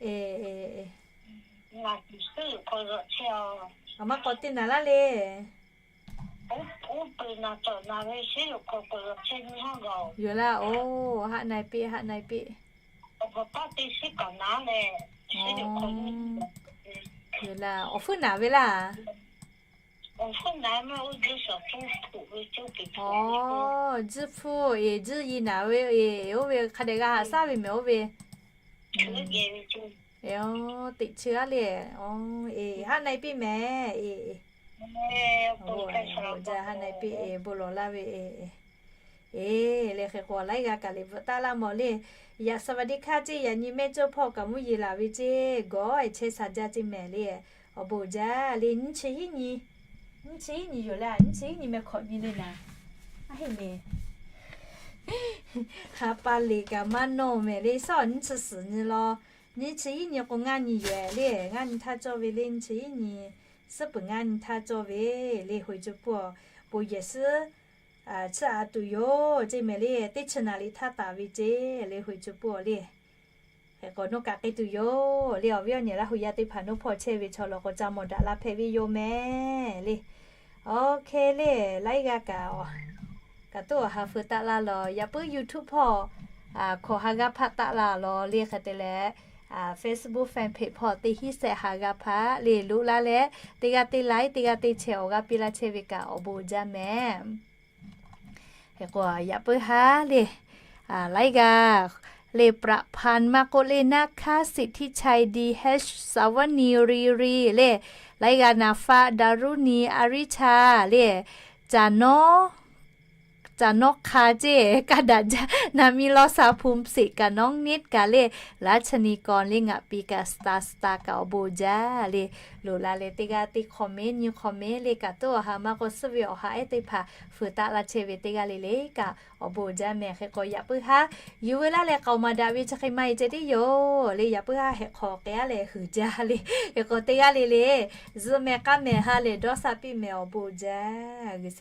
E, e, e. Aˬ, maˇ k'awꞈ te naˍ laˇ le. Yoˬ laˇ. Oˬ, haˆ na-e piˇ, haˆ na-e piˇ. Yoˬ laˇ. Awˬ hpfuhˇ naˍ ve laˇ. Awˬ, tzuhˇ hpfuhˇ, e, tzuhˇ yi naˍ ve, e, oˇ ve hk'a dehꞈ g'a haꞈ shaˉ ve mehˍ oˇ ve. Teꞈ chi g'aˇ le. Awˬ, e, haˆ na-e piˇ mehˍ, e, e. Awˬ, jaˇ, haˆ na-e piˇ, e, bon lawˬ laˇ ve, e, e. E, le hk'e k'o laiˉ g'aˇ kaꞈ liꞈ bvuhꞈ taˆ laˇ mawˬ le. Yaꞈ สวัสดีค่ะ ceˇ, yaꞈ nyi mehˇ cawˇ hpawˇ kaꞈ mvuhˇ yeˬ laˬ ve ceˇ, gawˬ-e chehˇ sha jaˇ ceˇ mehˍ le. Awˬ bon jaˇ le, nyiˇ chi hiˉ nyi. Nyiˇ chi hiˉ nyi yoˬ laˇ, nyiˇ chi hiˉ nyi meh hkawꞈ nyi le naˍ. Aˉ heˆ le. Ha pa liꞈ kaꞈ maˇ nawˬ mehˍ le, shaˉ awˬ nyiˇ chi suhˍ nyi law. Nyiˇ chi hiˉ nyi k'o ngaˇ nyi yoˬ le, ngaˇ nyi htaˇ cawˇ ve le, nyiˇ chi hiˉ nyi. Suhˉ peuˬ ngaˇ nyi htaˇ cawˇ ve le, hui cuˇ puˇ-aˬ, bon yehˬ suhˉ tsuhˇ aꞈ tuˬ yoˬ ceˇ mehˍ le, teˇ chi naˍ liꞈ htaˇ taˍ ve ceˇ le, hui cuˇ puˇ-aˬ le. Hk'e k'o nawˬ kaꞈ k'ai tuˬ yoˬ le, awˬ viˉ awˬ nyi Laˇ hu yaˇ teˇ hpaˍ nawˬ hpawˇ chehˇ ve chaw law k'o ca mawˬ daꞈ la hpehꞈ ve yoˬ mehˍ le. Oˇ hk'e le, laiˉ g'aˇ kaꞈ, kaꞈ tuˉ awˬ ha feu taˆ laˇ law. Yaꞈ puiˉ YouTube hpawˇ hkawꞈ ha g'aˇ hpaˆ taˆ laˇ law le, hk'e te leh Facebook fan page hpawˇ teˇ hinˉ sehˆ ha g'aˇ hpaˆ le loꞈ la leh, teˇ g'aˇ teˇ like, teˇ g'aˇ teˇ share awˬ g'aˇ piˇ laˇ chehˇ ve kaꞈ awˬ bon jaˇ mehˍ. Hk'e k'o yaꞈ puiˉ haˉ le, laiˉ g'aˇ le, ประพันธ์ maˇ k'oˆ le, นะคะสิทธิชัย D H สวนี รีรี le, laiˉ g'aˇ นาฟ้า ดารุณี อาริชา le, caˬ nawˉ, caˬ nawˉ hk'a ceˇ, kaˇ daꞈ jaˇ, นามิ ลอซา ภูมิสิทธิ์ kaꞈ น้องนิด kaꞈ le, รัชนีกร le, ngaˬ pi kaꞈ สตาร์ สตาร์ kaꞈ awˬ bon jaˇ le, loꞈ la leh teˇ g'aˇ teˇ comment nyi comment le, kaꞈ tuˉ awˬ ha maˇ k'oˆ suhˉ ve awˬ ha ehˉ teˇ hpaˍ feu taˆ laˇ chehˇ ve teˇ g'aˇ le le kaꞈ awˬ bon jaˇ mehˍ. Hk'e k'o yaꞈ puiˉ haˉ yuˬ veu laˇ leh k'aoˍ maˍ daꞈ ve chi hk'e maˇ heˆ ceh tiˉ yoˬ le, yaꞈ puiˉ haˉ hehꞈ hk'aw k'ai-a leh huiˍ jaˇ le. Hk'e k'o teˇ g'aˇ le le zuhꞈ mehˍ k'aˇ mehˍ ha lehˬ dawˇ sha piˇ mehˍ, awˬ bon jaˇ G'uiˬsha